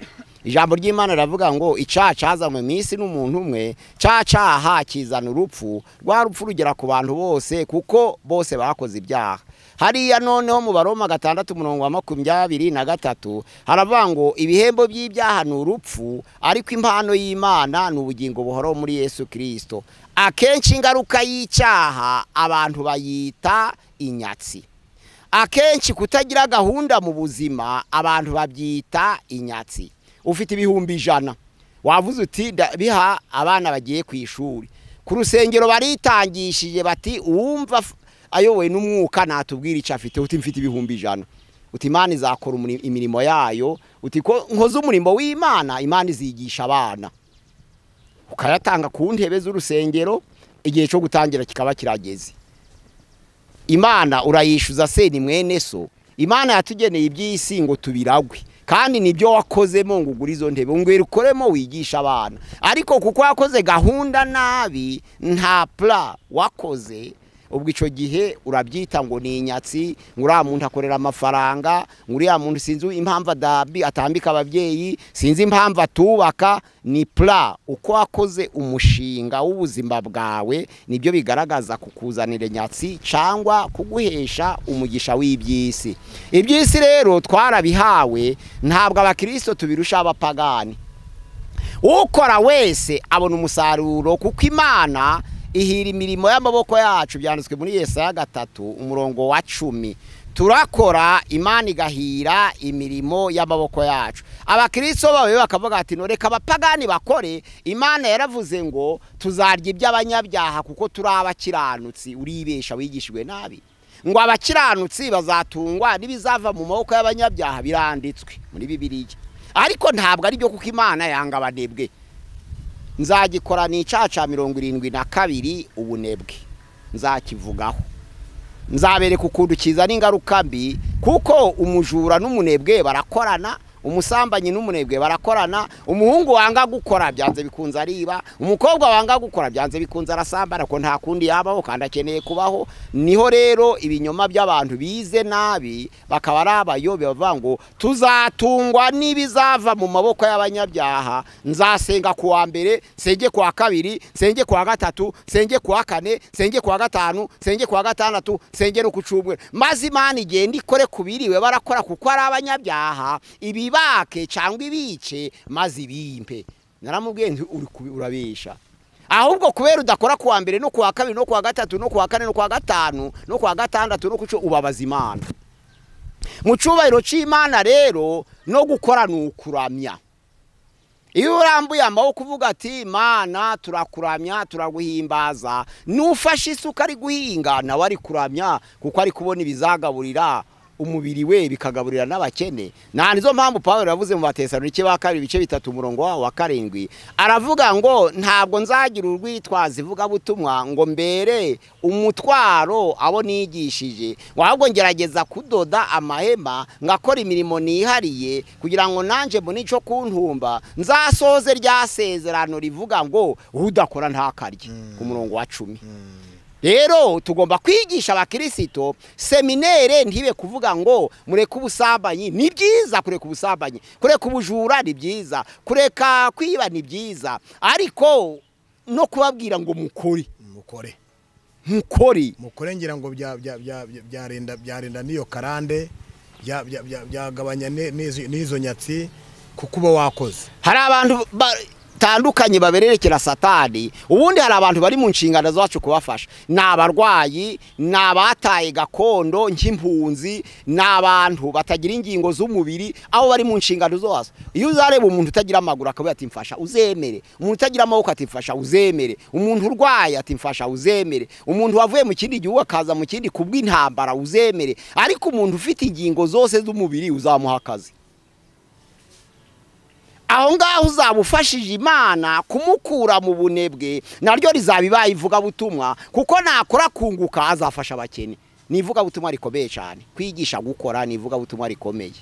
Ijambo ry'Imana riravuga ngo icyaha cyazanywe mu isi n'umuntu umwe, cyaha kizana urupfu, rwa rupfu rugera ku bantu bose kuko bose bakoze ibyaha. Hariya noneho mu Baroma 6 umurongo wa 23 haravuga ngo ibihembo by'ibyaha ni urupfu, ariko impano y'Imana ni ubugingo buhoraho muri Yesu Kristo. Akenshi ingaruka y'icyaha abantu bayita inyatsi. Akenshi kutagira gahunda mu buzima abantu babyita inyatsi. Ufite 100,000, wavuze uti biha abana bagiye ku ishuri, ku rusengero baritangishije bati uwumva ayobowe n'umwuka natubwira icyo afite. Uti mfite 100,000, uti Imana izakora imirimo yayo, uti ko nkoze umurimo w'Imana, Imana izigisha abana. Ukayatanga ku ntebe z'urusengero, igihe cyo gutangira kikaba kirageze. Imana urayishuza se ni mwene so. Imana yatugeneye iby'isi ngo tubiragwe, kandi nibyo wakozemo ngo ugure izo ntebe, ngo ukoremo wigisha abana. Ariko kuko wakoze gahunda nabi, nta plan wakoze, ubwo icyo gihe urabyita ngo ni inyatsi, ngo uriya muntu akorera amafaranga, ngo uriya muntu sinzi impamvu atambika ababyeyi, sinzi impamvu atubaka. Ni plan, uko wakoze umushinga w'ubuzima bwawe nibyo bigaragaza kukuzanira inyatsi cyangwa kuguhesha umugisha w'iby'isi. Iby'isi rero twarabihawe, ntabwo abakristo tubirusha abapagani. Ukora wese abona umusaruro, kuko Imana ihira imirimo y'amaboko yacu. Byanditswe muri Yesaya 3 umurongo wa 10. Turakora, Imana igahira imirimo y'amaboko yacu. Abakristo bawe bakavuga ati noreka abapagani bakore, Imana yaravuze ngo tuzarya iby'abanyabyaha kuko turi abakiranutsi. Uribesha, wigishijwe nabi. Ngo abakiranutsi bazatungwa n'ibizava mu maboko y'abanyabyaha, biranditswe muri Bibiliya. Ariko ntabwo ari byo, kuko Imana yanga abanebwe. Nzagikora ni icyaha cya 72 ubunebwe, nzakivugaho, nzabereka ukuntu kizana ingaruka mbi, kuko umujura n'umunebwe barakorana, umusambanyi n'umunebwe barakorana. Umuhungu wanga gukora byanze bikunze ariba, umukobwa wanga gukora byanze bikunze arasambana, ko nta kundi yabaho kandi akeneye kubaho. Niho rero ibinyoma by'abantu bize nabi bakaba ari abayobe, bavuga ngo tuzatungwa n'ibizava mu maboko y'abanyabyaha. Nzasenga kuwa mbere, nsenge kuwa kabiri, nsenge kuwa gatatu, nsenge kuwa kane, nsenge kuwa gatanu, nsenge kuwa gatandatu, nsenge no ku cyumweru, maze Imana igenda ikore kubiriwe barakora kuko ari abanyabyaha, ibi bake cyangwa ibice maze ibimpe. Naramubwiye nti urabesha. Ahubwo kubera udakora kuwa mbere no kuwa kabiri no kuwa gatatu no kuwa kane no kuwa gatanu no kuwa gatandatu no kuco, ubabaza Imana. Mu cyubahiro cy'Imana rero no gukora ni ukuramya. Iyo urambuye amaboko uvuga ati Imana turakuramya, turaguhimbaza, nufashe isuka ari guhinga nawe ari kuramya, kuko ari kubona ibizagaburira umubiri we bikagaburira n'abakene. Na nizo mpamvu Pawulo yavuze mu Batesalonike ba kabiri ibice 3 umurongo wa 7, aravuga ngo ntabwo nzagira urwitwazo ivuga butumwa ngo mbere umutwaro abo nigishije, ahubwo ngerageza kudoda amahema ngakora imirimo nihariye kugira ngo nanje mbone ico kuntumba, nzasoze rya sezerano rivuga ngo udakora ntakarye, ku murongo wa 10. Rero tugomba kwigisha abakirisito seminere ntibe kuvuga ngo mureke ubusambanyi. Ni byiza kureka ubusambanyi, kureka ubujura ni byiza, kureka kwiba ni byiza, ariko no kubabwira ngo mukore. Mukore. Mukore. Mukore ngira ngo byarinda n'iyo karande, byagabanya n'izo nyatsi kuko uba wakoze. Hari abantu batandukanye babererekera Satani. Ubundi hari abantu bari mu nshingano zacu kubafasha. Ni abarwayi, ni abataye gakondo nk'impunzi, ni abantu batagira ingingo z'umubiri, aho bari mu nshingano zacu. Iyo uzareba umuntu utagira amaguru akavuga ati mfasha, uzemere. Umuntu utagira amaboko ati mfasha, uzemere. Umuntu urwaye ati mfasha, uzemere. Umuntu wavuye mu kindi gihugu akaza mu kindi kubw'intambara, uzemere. Ariko umuntu ufite ingingo zose z'umubiri uzamuha akazi. Aho ngaho uzabufashije Imana kumukura mu bunebwe, naryo rizaba ivugabutumwa, kuko nakora kunguka azafasha abakene. Ni ivugabutumwa rikomeye cyane. Kwigisha gukora ni ivugabutumwa rikomeye.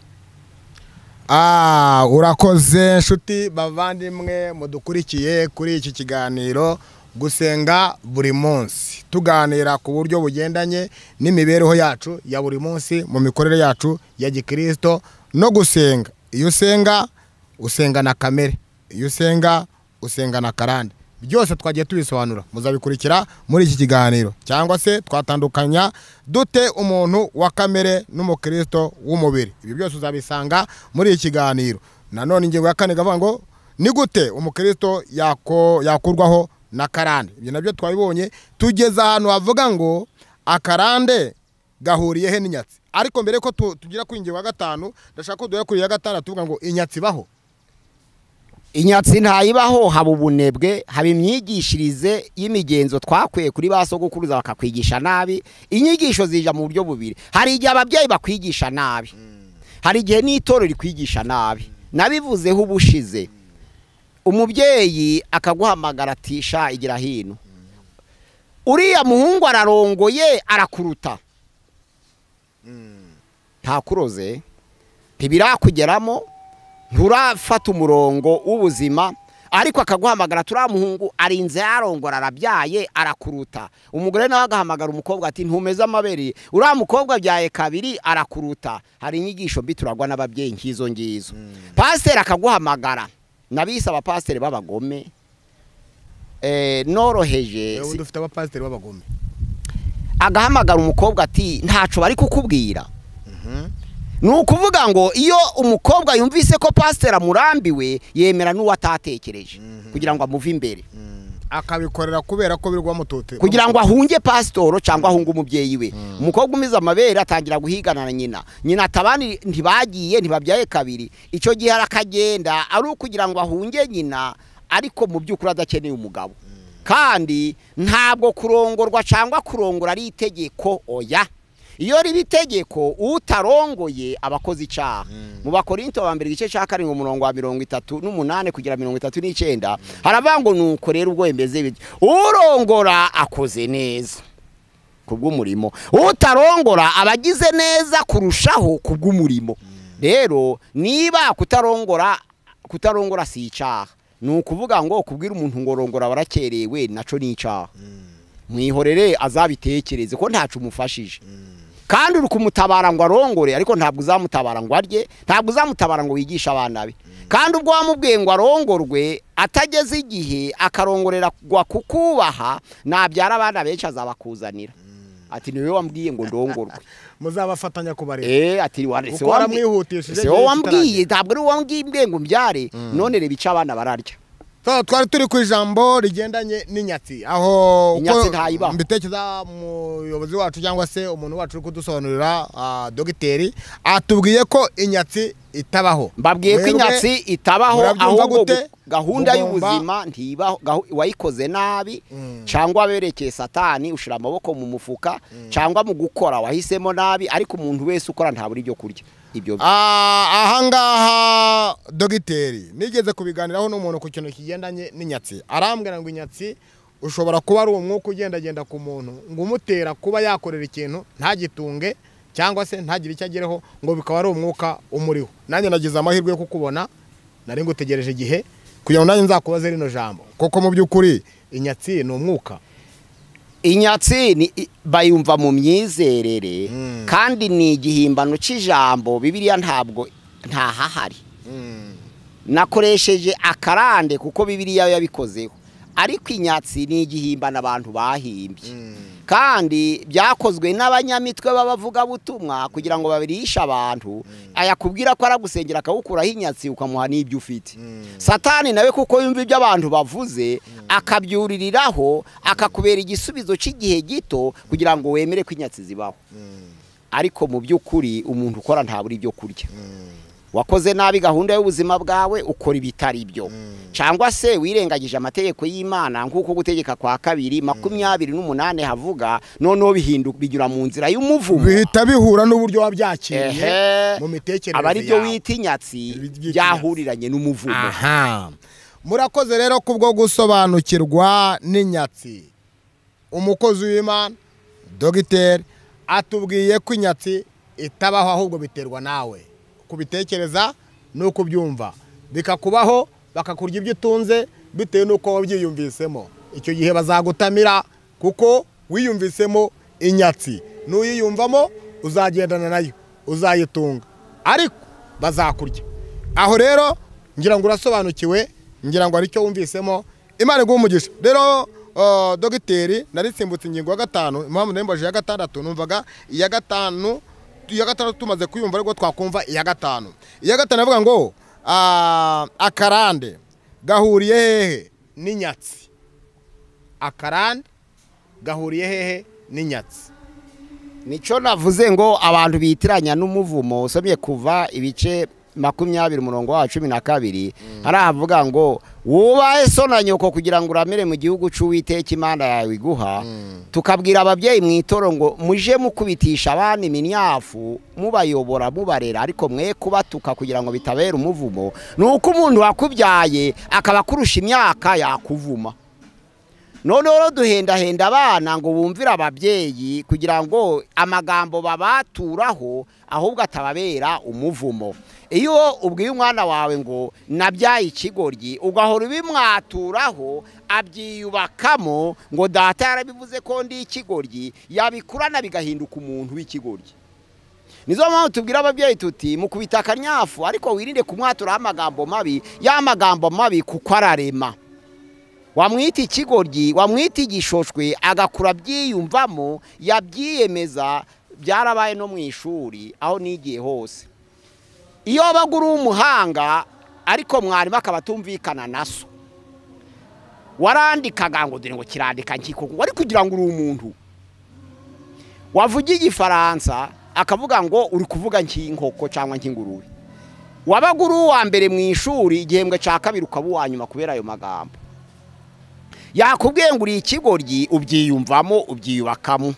Urakoze nshuti bavandimwe mudukurikiye kuri iki kiganiro gusenga buri munsi, tuganira ku buryo bugendanye n'imibereho yacu ya buri munsi mu mikorere yacu ya gikristo no gusenga. Iyo usenga usenga na kamere, iyo usenga usenga na karande. Byose twagiye tubisobanura, muzabikurikira muri iki kiganiro. Cyangwa se twatandukanya dute umuntu wa kamere n'umukristo w'umubiri. Ibi byose uzabisanga muri iki kiganiro. Nanone ingingo ya kane gavuga ngo ni gute umukristo yakurwaho na karande. Ibyo nabyo twabibonye, tugeze ahantu havuga ngo akarande gahuriye he n'inyatsi. Ariko mbere ko tugira ku ingingo ya gatanu, ndashaka ko duhera kuri ya gatandatu tuvuga ngo inyatsi baho. Inyatsi ntayibaho, haba ubunebwe, haba imyigishirize y'imigenzo twakwiye kuri ba sogokuruza bakakwigisha nabi. Inyigisho zija mu buryo bubiri. Hari igihe ababyeyi bakwigisha nabi, hari igihe n'itorero rikwigisha nabi. Nabivuzeho ubushize. Umubyeyi akaguhamagara ati sha igira hino, uriya muhungu ararongoye arakuruta, ntakuroze, ntibirakugeramo, nturafata umurongo w'ubuzima, ariko akaguhamagara turiya muhungu arinze yarongora arabyaye arakuruta. Umugore nawe agahamagara umukobwa ati ntumeze amabere, uriya mukobwa abyaye kabiri arakuruta. Hari inyigisho mbi turagwa n'ababyeyi nk'izo ngizo. Pasiteri akaguhamagara, nabise abapasiteri b'abagome, noroheje. Dufite abapasiteri b'abagome. Agahamagara umukobwa ati ntaco bari kukubwira. Ni ukuvuga ngo iyo umukobwa yumvise ko pasiteri amurambiwe, yemera n'uwo atatekereje kugira ngo amuve imbere. Akabikorera kubera ko birwa mutote, kugira ngo ahunge pasitoro cyangwa ahunge umubyeyi we. Umukobwa umize amabere atangira guhigana na nyina, nyina atabandi ntibagiye ntibabyaye kabiri. Icyo gihe arakagenda ari ukugira ngo ahunge nyina, ariko mu by'ukuri adakeneye umugabo. Kandi ntabwo kurongorwa cyangwa kurongora ari itegeko, oya. Iyo riba itegeko utarongoye abakozi icyaha. Mu Bakorinto ba mbere igice cya 7 umurongo wa 38 kugera 39 haravuga ngo nuko rero ubwo bimeze bityo, urongora akoze neza kubw'umurimo, utarongora abagize neza kurushaho kubw'umurimo. Rero niba kutarongora si icyaha, ni ukuvuga ngo kubwira umuntu ngo rongora barakerewe naco ni icyaha. Mwihorere azabitekereze ko ntacu umufashije. Kandi uri kumutabara ngo arongore, ariko ntabwo uzamutabara ngo arye, ntabwo uzamutabara ngo wigishe abana be. Kandi ubwo wamubwiye ngo arongorwe atageze igihe akarongorera kukubaha, nabyara abana benshi azabakuzanira. Ati niwe wambwiye ngo ndongorwe. Muzabafatanya kubarera. Ati waramwihutishije. Se wambwiye ntabwo ari wambwiye ngo mbyare, none reba ica abana bararya. Twari turi ku ijambo rigendanye n'inyatsi, aho uko mbitekereza umuyobozi wacu cyangwa se umuntu wacu uri kudusobanurira dogiteri atubwiye ko inyatsi itabaho. Mbabwiye ko inyatsi itabaho, ahubwo gahunda y'ubuzima ntibaho, wayikoze nabi cyangwa berekeye Satani ushira amaboko mu mufuka cyangwa mu gukora wahisemo nabi, ariko umuntu wese ukora ntabura ibyo kurya. Ibyo ahangaha dogiteri nigeze kubiganiraho n'umuntu ku kintu kigendanye n'inyatsi, arambwira ngo inyatsi ushobora kuba ari umwuka ugendagenda ku muntu ngo umutera kuba yakorera ikintu ntagitunge cyangwa se ntagire icyo agereho, ngo bikaba ari umwuka umuriho. Nanjye nagize amahirwe yo kukubona, nari ngutegereje igihe kugira ngo nanjye nzakubaze rino jambo, koko mu by'ukuri inyatsi ni umwuka. Inyatsi ni bayumva mu myizerere, kandi ni igihimbano cy'ijambo Bibiliya ntabwo ntahahari. Nakoresheje akarande kuko Bibiliya yabikozeho, Ariko inyatsi ni igihimbano abantu bahimbye, kandi byakozwe n'abanyamitwe b'abavugabutumwa kugira ngo babirishe abantu. Ayakubwira ko aragusengera akawukuraho inyatsi, ukamuha n'ibyo ufite. Satani nawe kuko yumva ibyo abantu bavuze akabyuririraho, akakubera igisubizo cy'igihe gito kugira ngo wemere ko inyatsi zibaho. Ariko mu by'ukuri umuntu ukora ntabura ibyo kurya. Wakoze nabi gahunda y'ubuzima bwawe, ukora ibitari byo, cyangwa se wirengagije amategeko y'Imana, nk'uko Gutegeka kwa Kabiri 28 havuga. Noneho bihinduka, binyura mu nzira y'umuvumo. Bihita bihura n'uburyo wabyakiriye mu mitekerereze Aba ari byo yawe. wita inyatsi. Ibi byita. Byahuriranye n'umuvumo. Aha, murakoze rero kubwo gusobanukirwa n'inyatsi. Umukozi w'Imana dogiteri atubwiye ko inyatsi itabaho, ahubwo biterwa nawe kubitekereza n'uko ubyumva, bikakubaho, bakakurya ibyo utunze bitewe n'uko wabyiyumvisemo. Icyo gihe bazagutamira kuko wiyumvisemo inyatsi. N'uyiyumvamo uzagendana nayo, uzayitunga, ariko bazakurya. Aho rero ngira ngo urasobanukiwe, ngira ngo hari icyo wumvisemo. Imana iguhe umugisha. Rero dogiteri, narisimbutse ingingo ya gatanu. Impamvu nembaje iya gatandatu, numvaga iya gatanu, iya gatandatu tumaze kuyumva ariko twakumva iya gatanu. Iya gatanu avuga ngo akarande gahuriye hehe n'inyatsi? Akarande gahuriye hehe n'inyatsi? Nico navuze ngo abantu bitiranya n'umuvumo. Usomye Kuva ibice 20 umurongo wa 12, hari ahavuga ngo wubahe so na nyoko kugira ngo uramire mu gihugu c'Uwiteka Imana yawe iguha. Tukabwira ababyeyi mu itoro ngo muje mukubitisha abana iminyafu, mubayobora, mubarera, ariko mwe kubatuka kugira ngo bitabera umuvumo. Nuko umuntu wakubyaye akaba akurusha imyaka yakuvuma. Noneho rero duhendahenda abana ngo bumvire ababyeyi kugira ngo amagambo babaturaho ahubwo atababera umuvumo. Iyo ubwiye umwana wawe ngo nabyaye ikigoryi, ugahora ubimwaturaho, abyiyubakamo ngo data yarabivuze ko ndi ikigoryi, yabikurana bigahinduka umuntu w'ikigoryi. Nizo mpamvu tubwira ababyeyi tuti mukubita akanyafu, ariko wirinde kumwaturaho amagambo mabi, ya magambo mabi kuko ararema. Wamwita ikigoryi, wamwita igishoshwe, agakura byiyumvamo, yabyiyemeza. Byarabaye no mu ishuri aho nigiye hose. Iyo wabaga uri umuhanga ariko mwarimu akaba atumvikana na so, warandikaga ngo dore ngo kirandika nkiko, wari kugira ngo uri umuntu wavuga igifaransa, akavuga ngo uri kuvuga nk'inkoko cyangwa nk'ingurube. Wabaga uri uwa mbere mu ishuri, igihembwe cya kabiri ukaba uwa nyuma kubera ayo magambo. Yakubwiye ngo uri ikigoryi, ubyiyumvamo, ubyiyubakamo,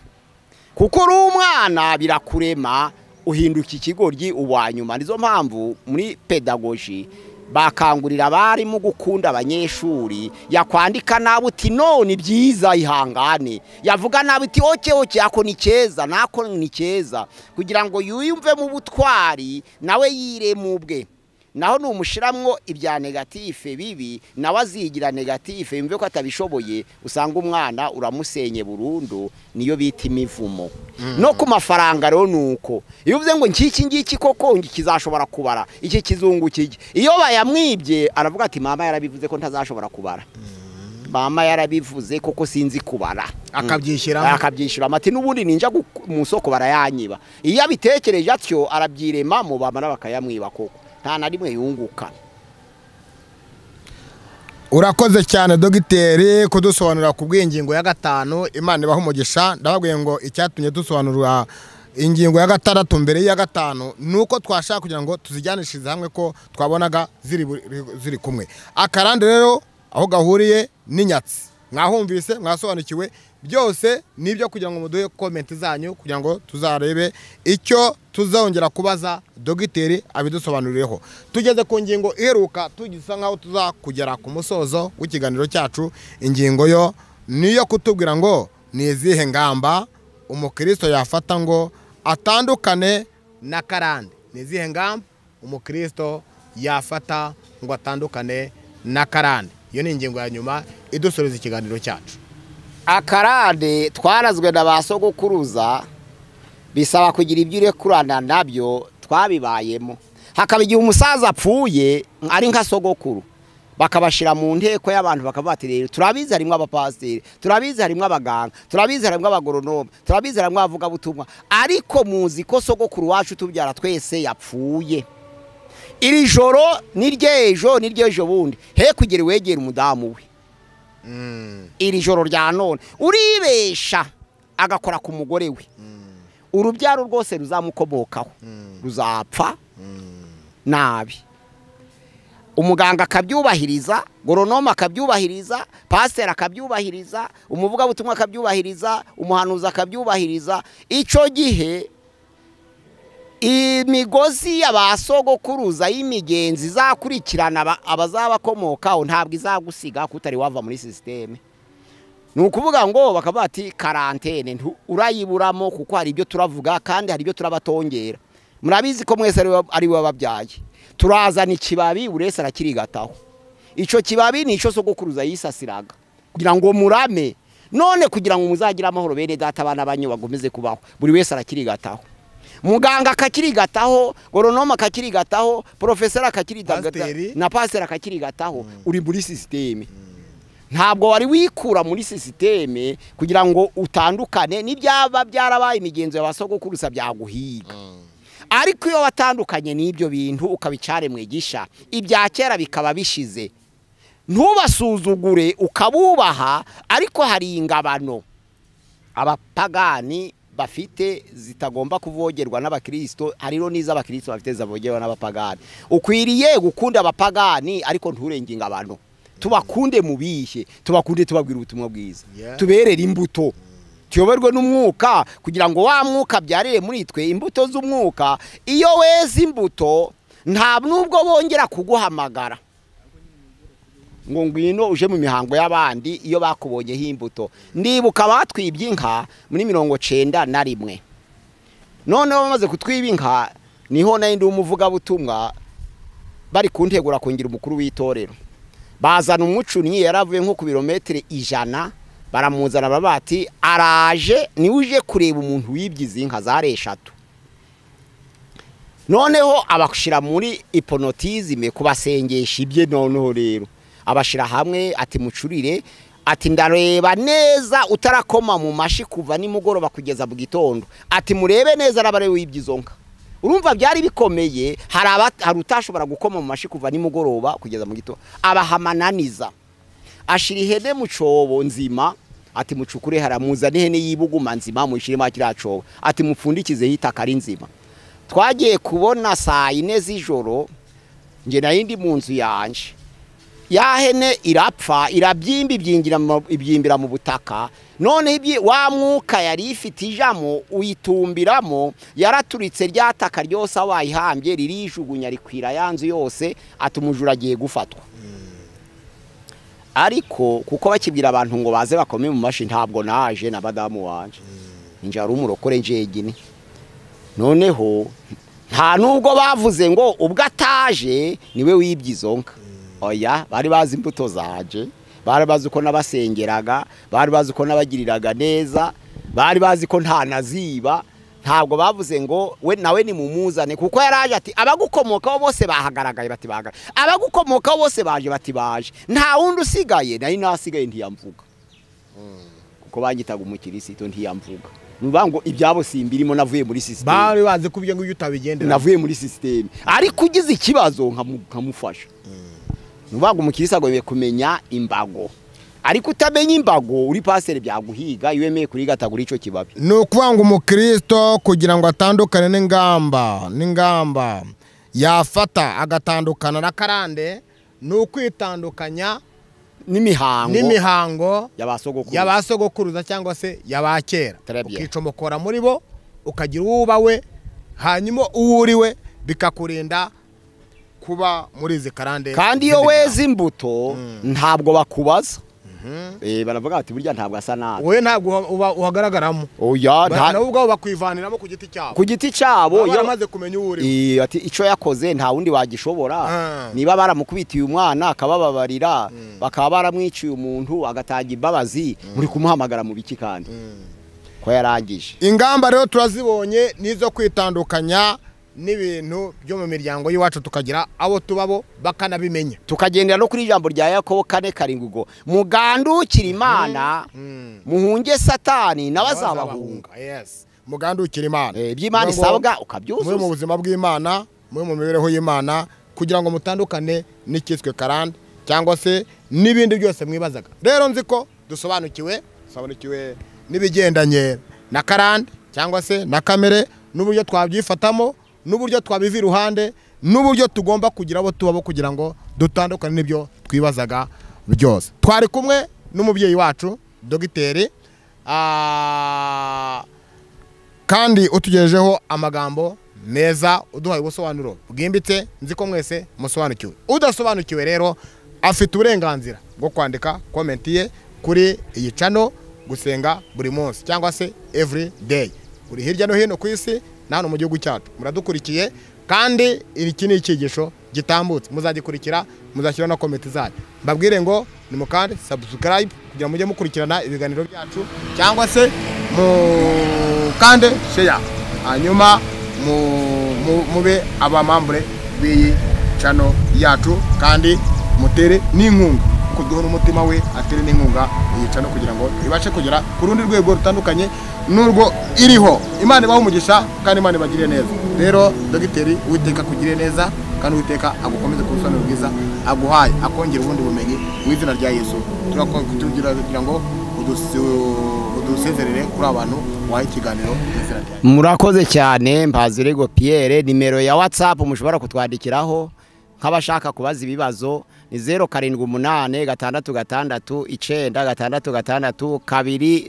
kuko uri umwana birakurema, uhinduka ikigoryi, uwa nyuma. Nizo mpamvu muri pédagogie bakangurira abarimu gukunda abanyeshuri. Yakwandika nabi uti no ni byiza, ihangane. Yavuga nabi uti okay, okay, ako ni keza, nako ni keza, kugira ngo yiyumve mu butwari, nawe yireme ubwe. Naho numushiramwo ibya négatif bibi, nawe azigira négatif, yumve ko atabishoboye, usanga umwana uramusenye burundu. Niyo bita imivumo. No ku mafaranga rero nuko, iyo uvuze ngo nk'iki ngiki koko kizashobora kubara iki kizungu kijye, iyo bayamwibye aravuga ati mama yarabivuze ko ntazashobora kubara, mama yarabivuze koko sinzi kubara. Akabyishyiramo. Akabyishyura ati n'ubundi ninja mu soko barayanyiba. Iyo abitekereje atyo arabyiremamo, bamara bakayamwiba koko, nta na rimwe yunguka. Urakoze cyane dogiteri kudusobanurira ku bw'ingingo ya gatanu. Imana ibaha umugisha. Ndababwiye ngo icyatumye dusobanurira ingingo ya gatandatu mbere y'iya gatanu ni uko twashaka kugira ngo tuzijyanishirize hamwe, ko twabonaga ziri kumwe. Akarande rero aho gahuriye n'inyatsi, mwahumvise, mwasobanukiwe. Byose nibyo kugira ngo muduhe comment zanyu, kugira ngo tuzarebe icyo tuzongera kubaza dogiteri abidusobanurireho. Tugeze ku ngingo iheruka, tugisa nkaho tuzakugera ku musozo w'ikiganiro cyacu. Ingingo yo niyo kutubwira ngo ni izihe ngamba umukristo yafata ngo atandukane na karande? Ni izihe ngamba umukristo yafata ngo atandukane na karande? Iyo ni ingingo ya nyuma idusoreza ikiganiro cyacu. Akarande twarazwe na ba sogokuruza, bisaba kugira ibyo urekurana nabyo, twabibayemo. Hakaba igihe umusaza apfuye ari nka sogokuru. Bakabashira mu nteko y'abantu bakavuga rero turabizi harimo abapasiteri, turabizi harimo abaganga, turabizi harimo abagoronome, turabizi harimo abavugabutumwa, ariko muzi ko sogokuru wacu tubyara twese yapfuye. Iri joro n'iryejo n'iryejo bundi he kugera wegera umudamu we. Iri joro rya none uribesha agakora ku mugore we, urubyaro rwose ruzamukomokaho ruzapfa nabi. Umuganga akabyubahiriza, goronome akabyubahiriza, pasiteri akabyubahiriza, umuvugabutumwa akabyubahiriza, umuhanuzi akabyubahiriza. Icyo gihe imigozi y'abasogokuruza y'imigenzi izakurikirana abazabakomokaho ntabwo izagusiga kutari wava muri sisiteme. Ni ukuvuga ngo bakavuga ati karantene urayiburamo, kuko hari ibyo turavuga kandi hari ibyo turabatongera. Murabizi ko mwese ari we wababyaye. Turazana ikibabi buri wese arakirigataho. Icyo kibabi ni icyo sogokuruza yisasiraga kugira ngo murame. None kugira ngo muzagire amahoro bene data abana banyu bagomeze kubaho, buri wese arakirigataho. Muganga akakirigataho, goronome akakirigataho, profesor akakirigataho, na pastor akakirigataho. Uri muri sisiteme. Ntabwo wari wikura muri sisiteme kugira ngo utandukane n'ibyaba byarabaye imigenzo y'abasogokuruza byaguhiga. Ariko iyo watandukanye n'ibyo bintu ukabicare mwigisha, ibya kera bikaba bishize, ntubasuzugure ukabubaha. Ariko hari ingabano abapagani bafite zitagomba kuvogerwa n'abakristo, hariro n'iz'abakristo bafite zavogerwa n'abapagani. Ukwiriye gukunda abapagani ariko nturenge ingabano. Tubakunde mubihe, tubakunde tubabwira ubutumwa bwiza, tuberere imbuto, tuyoberwe n'umwuka kugira ngo wa mwuka byarire muri twe imbuto z'umwuka. Iyo weze imbuto nta nubwo bongera kuguhamagara ngo ngwino uje mu mihango y'abandi iyo bakubonyeho imbuto. Ndibuka batwibye inka muri 91. Noneho bamaze kutwiba inka niho nari ndi umuvugabutumwa, bari kuntegura kungira umukuru w'itorero. Bazana umucunnyi yaravuye nko ku birometero 100, baramuzana babati araje ni uje kureba umuntu wibye inka zare 3. Noneho abashira muri hypnotisme kubasengesha ibye. Noneho rero abashira hamwe ati mucurire, ati ndareba neza utarakoma mu mashi kuva nimugoroba kugeza mu gitondo, ati murebe neza arabare wibye izo nka. Urumva byari bikomeye, hari utashobora gukoma mu mashi kuva nimugoroba kugeza mu gitondo. Abahamananiza ashira ihene mu cobo nzima, ati mucukure haramuza n'ihene yibuguma nzima mushiremo kiriya cobo, ati mupfundikize itaka ari nzima. Twagiye kubona saa 4 z'ijoro nge nari mu nzu yanje, ya hene irapfa irabyimba ibyimbira mu butaka. None wa mwuka yari ifite ijamo uyitumbiramo, yaraturitse ryataka ryose wayihambye ririjugunya rikwira yanzu yose, ati umujura agiye gufatwa. Ariko kuko bakibwira abantu ngo baze bakome mu mashi, ntabwo naje na badamu wanje nje ari umurokore njegine. Noneho nta nubwo bavuze ngo ubwo ataje niwe wibye izo nka. Oya, bari bazi imbuto zaje, bari bazi ko nabasengeraga, bari bazi ko nabagiriraga neza, bari bazi ko nta naziba. Ntabwo bavuze ngo we nawe ni mumuzane, kuko yaraje ati abagukomokaho bose bahagaragaye bati bahagaragaye, abagukomokaho bose baje bati baje, nta wundi usigaye. Nari nasigaye ntiyamvuga, kuko banyitaga umukirisito ntiyamvuga. Nuvuga ngo ibyabo simbirimo, navuye muri system. Bari bazi ko ibyo ngibyo utabigendera, navuye muri system. Ariko ugize ikibazo nkamufasha. Nuvuga ngo umukirisa agoye kumenya imbago, ariko utamenya imbago uri pasere byaguhiga iyo wemeye kurigatagura ico kibabi. Ni ukuvuga ngo umukristo kugira ngo atandukane n'ingamba yafata agatandukana na karande, ni ukwitandukanya n'imihango y'abasogokuruza cyangwa se y'abakera, ukicomokora muri bo ukagira uwo we, hanyuma uwo uri we bikakurinda kuba muri izi karande. Kandi iyo weze imbuto ntabwo bakubaza. Baravuga ati burya ntabwo asa nabi, wowe ntabwo uhagaragaramo. Oya, nabo ubwabo bakwivaniramo ku giti cyabo, ku giti cyabo baramaze kumenya uwo uri. Ati icyo yakoze nta wundi wagishobora. Niba baramukubitiye umwana akabababarira, bakaba baramwiciye umuntu agatanga imbabazi, muri kumuhamagara mu biki kandi ko yarangije. Ingamba rero turazibonye nizo kwitandukanya n'ibintu byo mu miryango y'iwacu, tukagira abo tubabo bakanabimenya. Tukagendera no kuri ijambo rya Yakobo 4:7 ngo mugandukire Imana, muhunge Satani nawe azabahunga. Yes, mugandukire Imana. Iby'Imana isabwa ukabyuzuza. Muri mu buzima bw'Imana, muri mu mibereho y'Imana, kugira ngo mutandukane n'ikiswe karande cyangwa se n'ibindi byose mwibazaga. Rero nzi ko dusobanukiwe n'ibigendanye na karande cyangwa se na kamere, n'uburyo twabyifatamo, n'uburyo twabiva iruhande, n'uburyo tugomba kugira abo tubabo kugira ngo dutandukane n'ibyo twibazaga byose. Twari kumwe n'umubyeyi wacu dogiteri, kandi utugejejeho amagambo meza, uduhaye ubusobanuro bwimbitse. Nzi ko mwese musobanukiwe. Udasobanukiwe rero afite uburenganzira bwo kwandika comment ye kuri iyi channel Gusenga Buri Munsi cyangwa se every day. Uri hirya no hino ku isi na hano mu gihugu cyacu muradukurikiye, kandi iki ni icyigisho gitambutse, muzagikurikira, muzashyira na comment zanyu. Mbabwire ngo ni mukande subscribe kugira mujye mukurikirana ibiganiro byacu, cyangwa se mukande share, hanyuma mube abamambure b'iyi channel yacu, kandi mutere n'inkunga kuduhora umutima we atere n'inkunga iyi channel kugira ngo ibashe kugera ku rundi rwego rutandukanye n'urwo iriho. Imana ibahe umugisha kandi Imana ibagirire neza. Rero dogiteri, Uwiteka akugirire neza kandi Uwiteka agukomeze ku busobanuro bwiza aguhaye, akongera ubundi bumenyi mu izina rya Yesu. Turakugira ngo udusezerere kuri abantu waha ikiganiro mu izina rya Yesu. Murakoze cyane. Mpazirego Pierre, nimero ya WhatsApp mushobora kutwandikiraho nk'abashaka kubaza ibibazo ni 078 6 6 9 6 2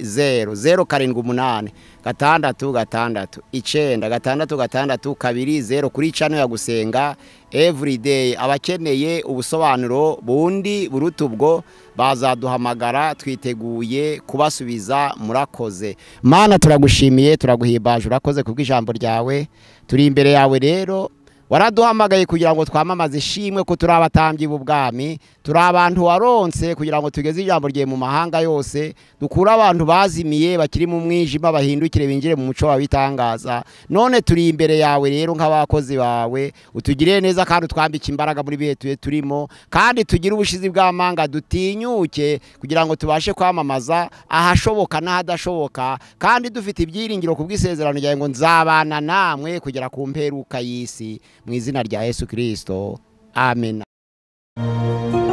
0 078 6 6 9 6 2 0 kuri channel ya Gusenga Everyday. Abakeneye ubusobanuro bundi buruta ubwo bazaduhamagara, twiteguye kubasubiza. Murakoze. Mana, turagushimiye, turaguhimbaje, urakoze kubw'ijambo ryawe. Turi imbere yawe rero, waraduhamagaye kugira ngo twamamaze ishimwe ko turi abatambyi b'ubwami, turi abantu waronse kugira ngo tugeze ijambo rye mu mahanga yose, dukure abantu bazimiye bakiri mu mwijima bahindukire binjire mu muco wabitangaza. None turi imbere yawe rero nk'abakozi bawe, utugirire neza kandi utwambike imbaraga muri bihe tuye turimo, kandi tugire ubushizi bw'amanga, dutinyuke kugira ngo tubashe kwamamaza ahashoboka n'ahadashoboka, kandi dufite ibyiringiro kubw'isezerano ryawe ngo nzabana namwe kugera ku mperuka y'isi. Mu izina rya Yesu Kristo, amen.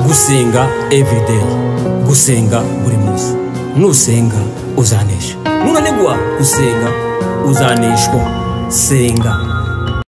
Gusenga everyday, gusenga buri munsi. Nusenga uzanesha, nunanigwa gusenga uzaneshwa. Senga.